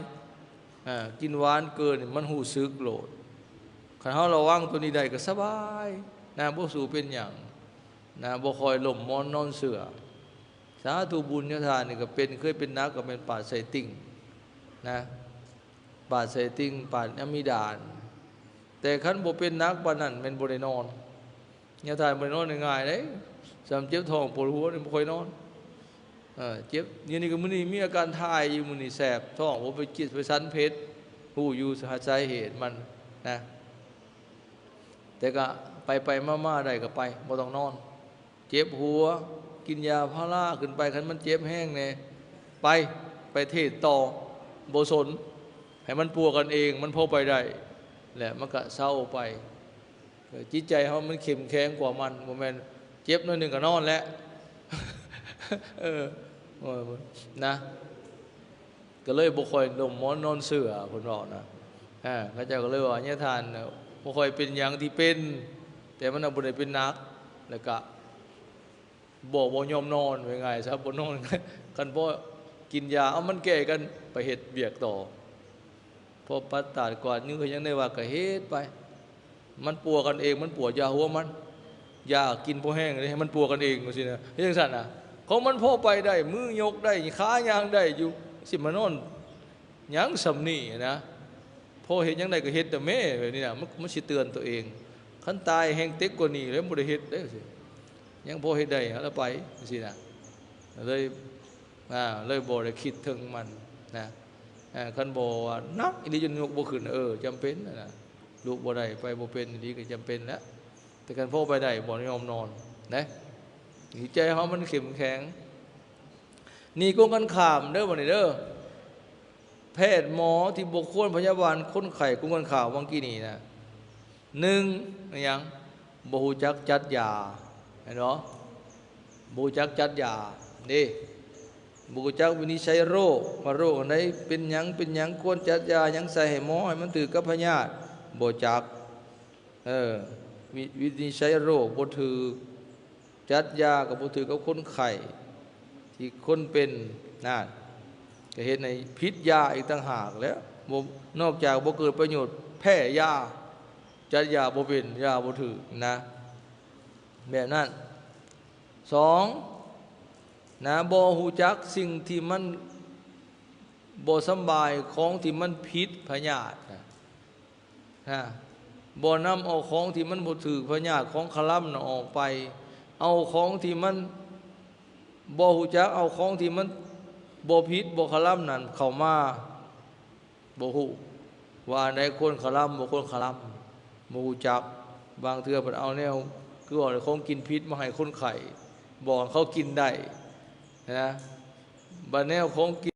ອາ, ກິນຫວານເກີນ, ມັນຮູ້ສຶກໂລດ. ຄັນເຮົາລະວັງໂຕນີ້ໄດ້ກໍສະບາຍນະ, ບໍ່ສູ້ເປັນຫຍັງນະ, ບໍ່ຄ່ອຍລົ້ມໝອນນອນເຊື່ອ. ສາທຸບຸນຍະທານນີ້ກໍເປັນ, ເຄີຍເປັນໜັກກໍແມ່ນປາດໄສ້ຕິ່ງນະ, ປາດໄສ້ຕິ່ງ, ປາດອາມິດານ. ແຕ່ຄັນບໍ່ເປັນໜັກປານນັ້ນ ແມ່ນບໍ່ໄດ້ນອນ. ຍາທ່ານບໍ່ໄດ້ນອນງ່າຍໆເດ້, ສ່ຳເຈັບທ້ອງປວດຫົວນີ້ບໍ່ຄ່ອຍນອນ. ເອີ, ເຈັບ, ຢູ່ນີ້ກໍມື້ນີ້ມີອາການຖ່າຍຢູ່, ມື້ນີ້ແສບທ້ອງ, ບໍ່ໄປກິນ, ໄປສັນເຜັດ. ຮູ້ຢູ່ສາເຫດມັນນະ ແຕ່ກະໄປໆມາໆໄດ້ກະໄປ ບໍ່ຕ້ອງນອນ. ເຈັບຫົວ ກິນຢາພາລາຂຶ້ນໄປ ຄັນມັນເຈັບແຮງແດ່ ໄປ ໄປເທດຕໍ່ ບໍ່ສົນ ໃຫ້ມັນປົວກັນເອງ ມັນພໍໄປໄດ້ ແລ້ວມັນກະເຊົາໄປ. ເອີ ຈິດໃຈເຮົາມັນເຂັ້ມແຂງກວ່າມັນ ບໍ່ແມ່ນເຈັບໜ້ອຍໜຶ່ງກະນອນແລ້ວ ເອີ ນະ ກະເລີຍບໍ່ຄ່ອຍລົມໝອນນອນເຊື່ອ ເພິ່ນເວົ້ານະ. ເຂົາເຈົ້າກະເລີຍວ່າ ຍາທ່ານບໍ່ຄ່ອຍເປັນຫຍັງທີ່ເປັນ ແຕ່ມັນນະບໍ່ໄດ້ເປັນໜັກ ແລ້ວກະບໍ່ ບໍ່ຍອມນອນ ວ່າງ່າຍຊະ ບໍ່ນອນ ຄັນພໍກິນຢາ ເອົາ ມັນແກ້ກັນ ໄປເຮັດວຽກຕໍ່. ພໍປັດຕາດກວາດຢູ່ ເຮັດຫຍັງໄດ້ວ່າກະເຮັດໄປ ມັນປົວກັນເອງ ມັນປົວຢາຫົວມັນ ຢາກິນພໍແຮງເດ້ ໃຫ້ມັນປົວກັນເອງຈັ່ງຊີ້ນະ ເຮັດຈັ່ງຊັ້ນນະ ຂອງມັນພໍໄປໄດ້ ມືຍົກໄດ້ ຂາຍ່າງໄດ້ຢູ່ ຊິມານອນຫຍັງສ່ຳນີ້ນະ. ພໍເຮັດຫຍັງໄດ້ກະເຮັດແດ່ແມ້ ແບບນີ້ນະ ມັນ ມັນຊິເຕືອນໂຕເອງ. ຄັນຕາຍແຮງເຕັກກວ່ານີ້ແລ້ວ ບໍ່ໄດ້ເຮັດເດ້ ຍັງພໍເຮັດໄດ້ ແລ້ວໄປຈັ່ງຊີ້ນະ ເລີຍ ອ່າ ເລີຍບໍ່ໄດ້ຄິດເຖິງມັນນະ. ອ່າ ຄັນບໍ່ວ່າໜັກອີ່ຫຼີຈົນຍົກບໍ່ຂຶ້ນ ເອີ ຈຳເປັນນະ ລຸກບໍ່ໄດ້ ໄປບໍ່ເປັນອີ່ຫຼີກະຈຳເປັນແຫຼະ. ແຕ່ຄັນພໍໄປໄດ້ ບໍ່ຍອມນອນເດ້ ໃຈເຮົາມັນເຂັ້ມແຂງ. ນີ້ກົງກັນຂ້າມເດີ ບັດນີ້ເດີ ແພດໝໍທີ່ບໍ່ຄວນພະຍາບານຄົນໄຂ້ ກົງກັນຂ້າມຫວ່າງກີ້ນີ້ນະ. ໜຶ່ງ ອີຫຍັງ? ບໍ່ຮູ້ຈັກຈັດຢາ ແມ່ນບໍ່? ບໍ່ຮູ້ຈັກຈັດຢາເດ້ ບໍ່ຮູ້ຈັກວິນິດໄສໂລກ ວ່າໂລກອັນໃດເປັນຫຍັງ ເປັນຫຍັງ ຄວນຈັດຢາຫຍັງໃສ່ໃຫ້ໝໍ ໃຫ້ມັນຖືກກັບພະຍາດ ບໍ່ຈັກ. ເອີ ວິ ວິນິດໄສໂລກບໍ່ຖືກ ຈັດຢາກະບໍ່ຖືກກັບຄົນໄຂ້ ທີ່ຄົນເປັນນັ້ນ ກະເຮັດໃຫ້ຜິດຢາອີກຕ່າງຫາກແລ້ວ. ບໍ່ ນອກຈາກບໍ່ເກີດປະໂຫຍດ ແພ້ຢາ ຈັດຢາບໍ່ເປັນ ຢາບໍ່ຖືກນະ ແບບນັ້ນ. ສອງ ນະ ບໍ່ຮູ້ຈັກສິ່ງທີ່ມັນບໍ່ສຳບາຍ ຂອງທີ່ມັນຜິດພະຍາດນະ ນະ ບໍ່ນຳເອົາຂອງທີ່ມັນບໍ່ຖືກພະຍາດ ຂອງຄະລຳນະອອກໄປ ເອົາຂອງທີ່ມັນບໍ່ຮູ້ຈັກ ເອົາຂອງທີ່ມັນບໍ່ຜິດບໍ່ຄະລຳນັ້ນເຂົ້າມາ. ບໍ່ຮູ້ວ່າອັນໃດຄວນຄະລຳ ບໍ່ຄວນຄະລຳ ບໍ່ຮູ້ຈັກ. ບາງເທື່ອເພິ່ນເອົາແນວ ຄືວ່າຂອງກິນຜິດມາໃຫ້ຄົນໄຂ້ ບອກໃຫ້ເຂົາກິນໄດ້ນະ ບາດແນວຂອງກິ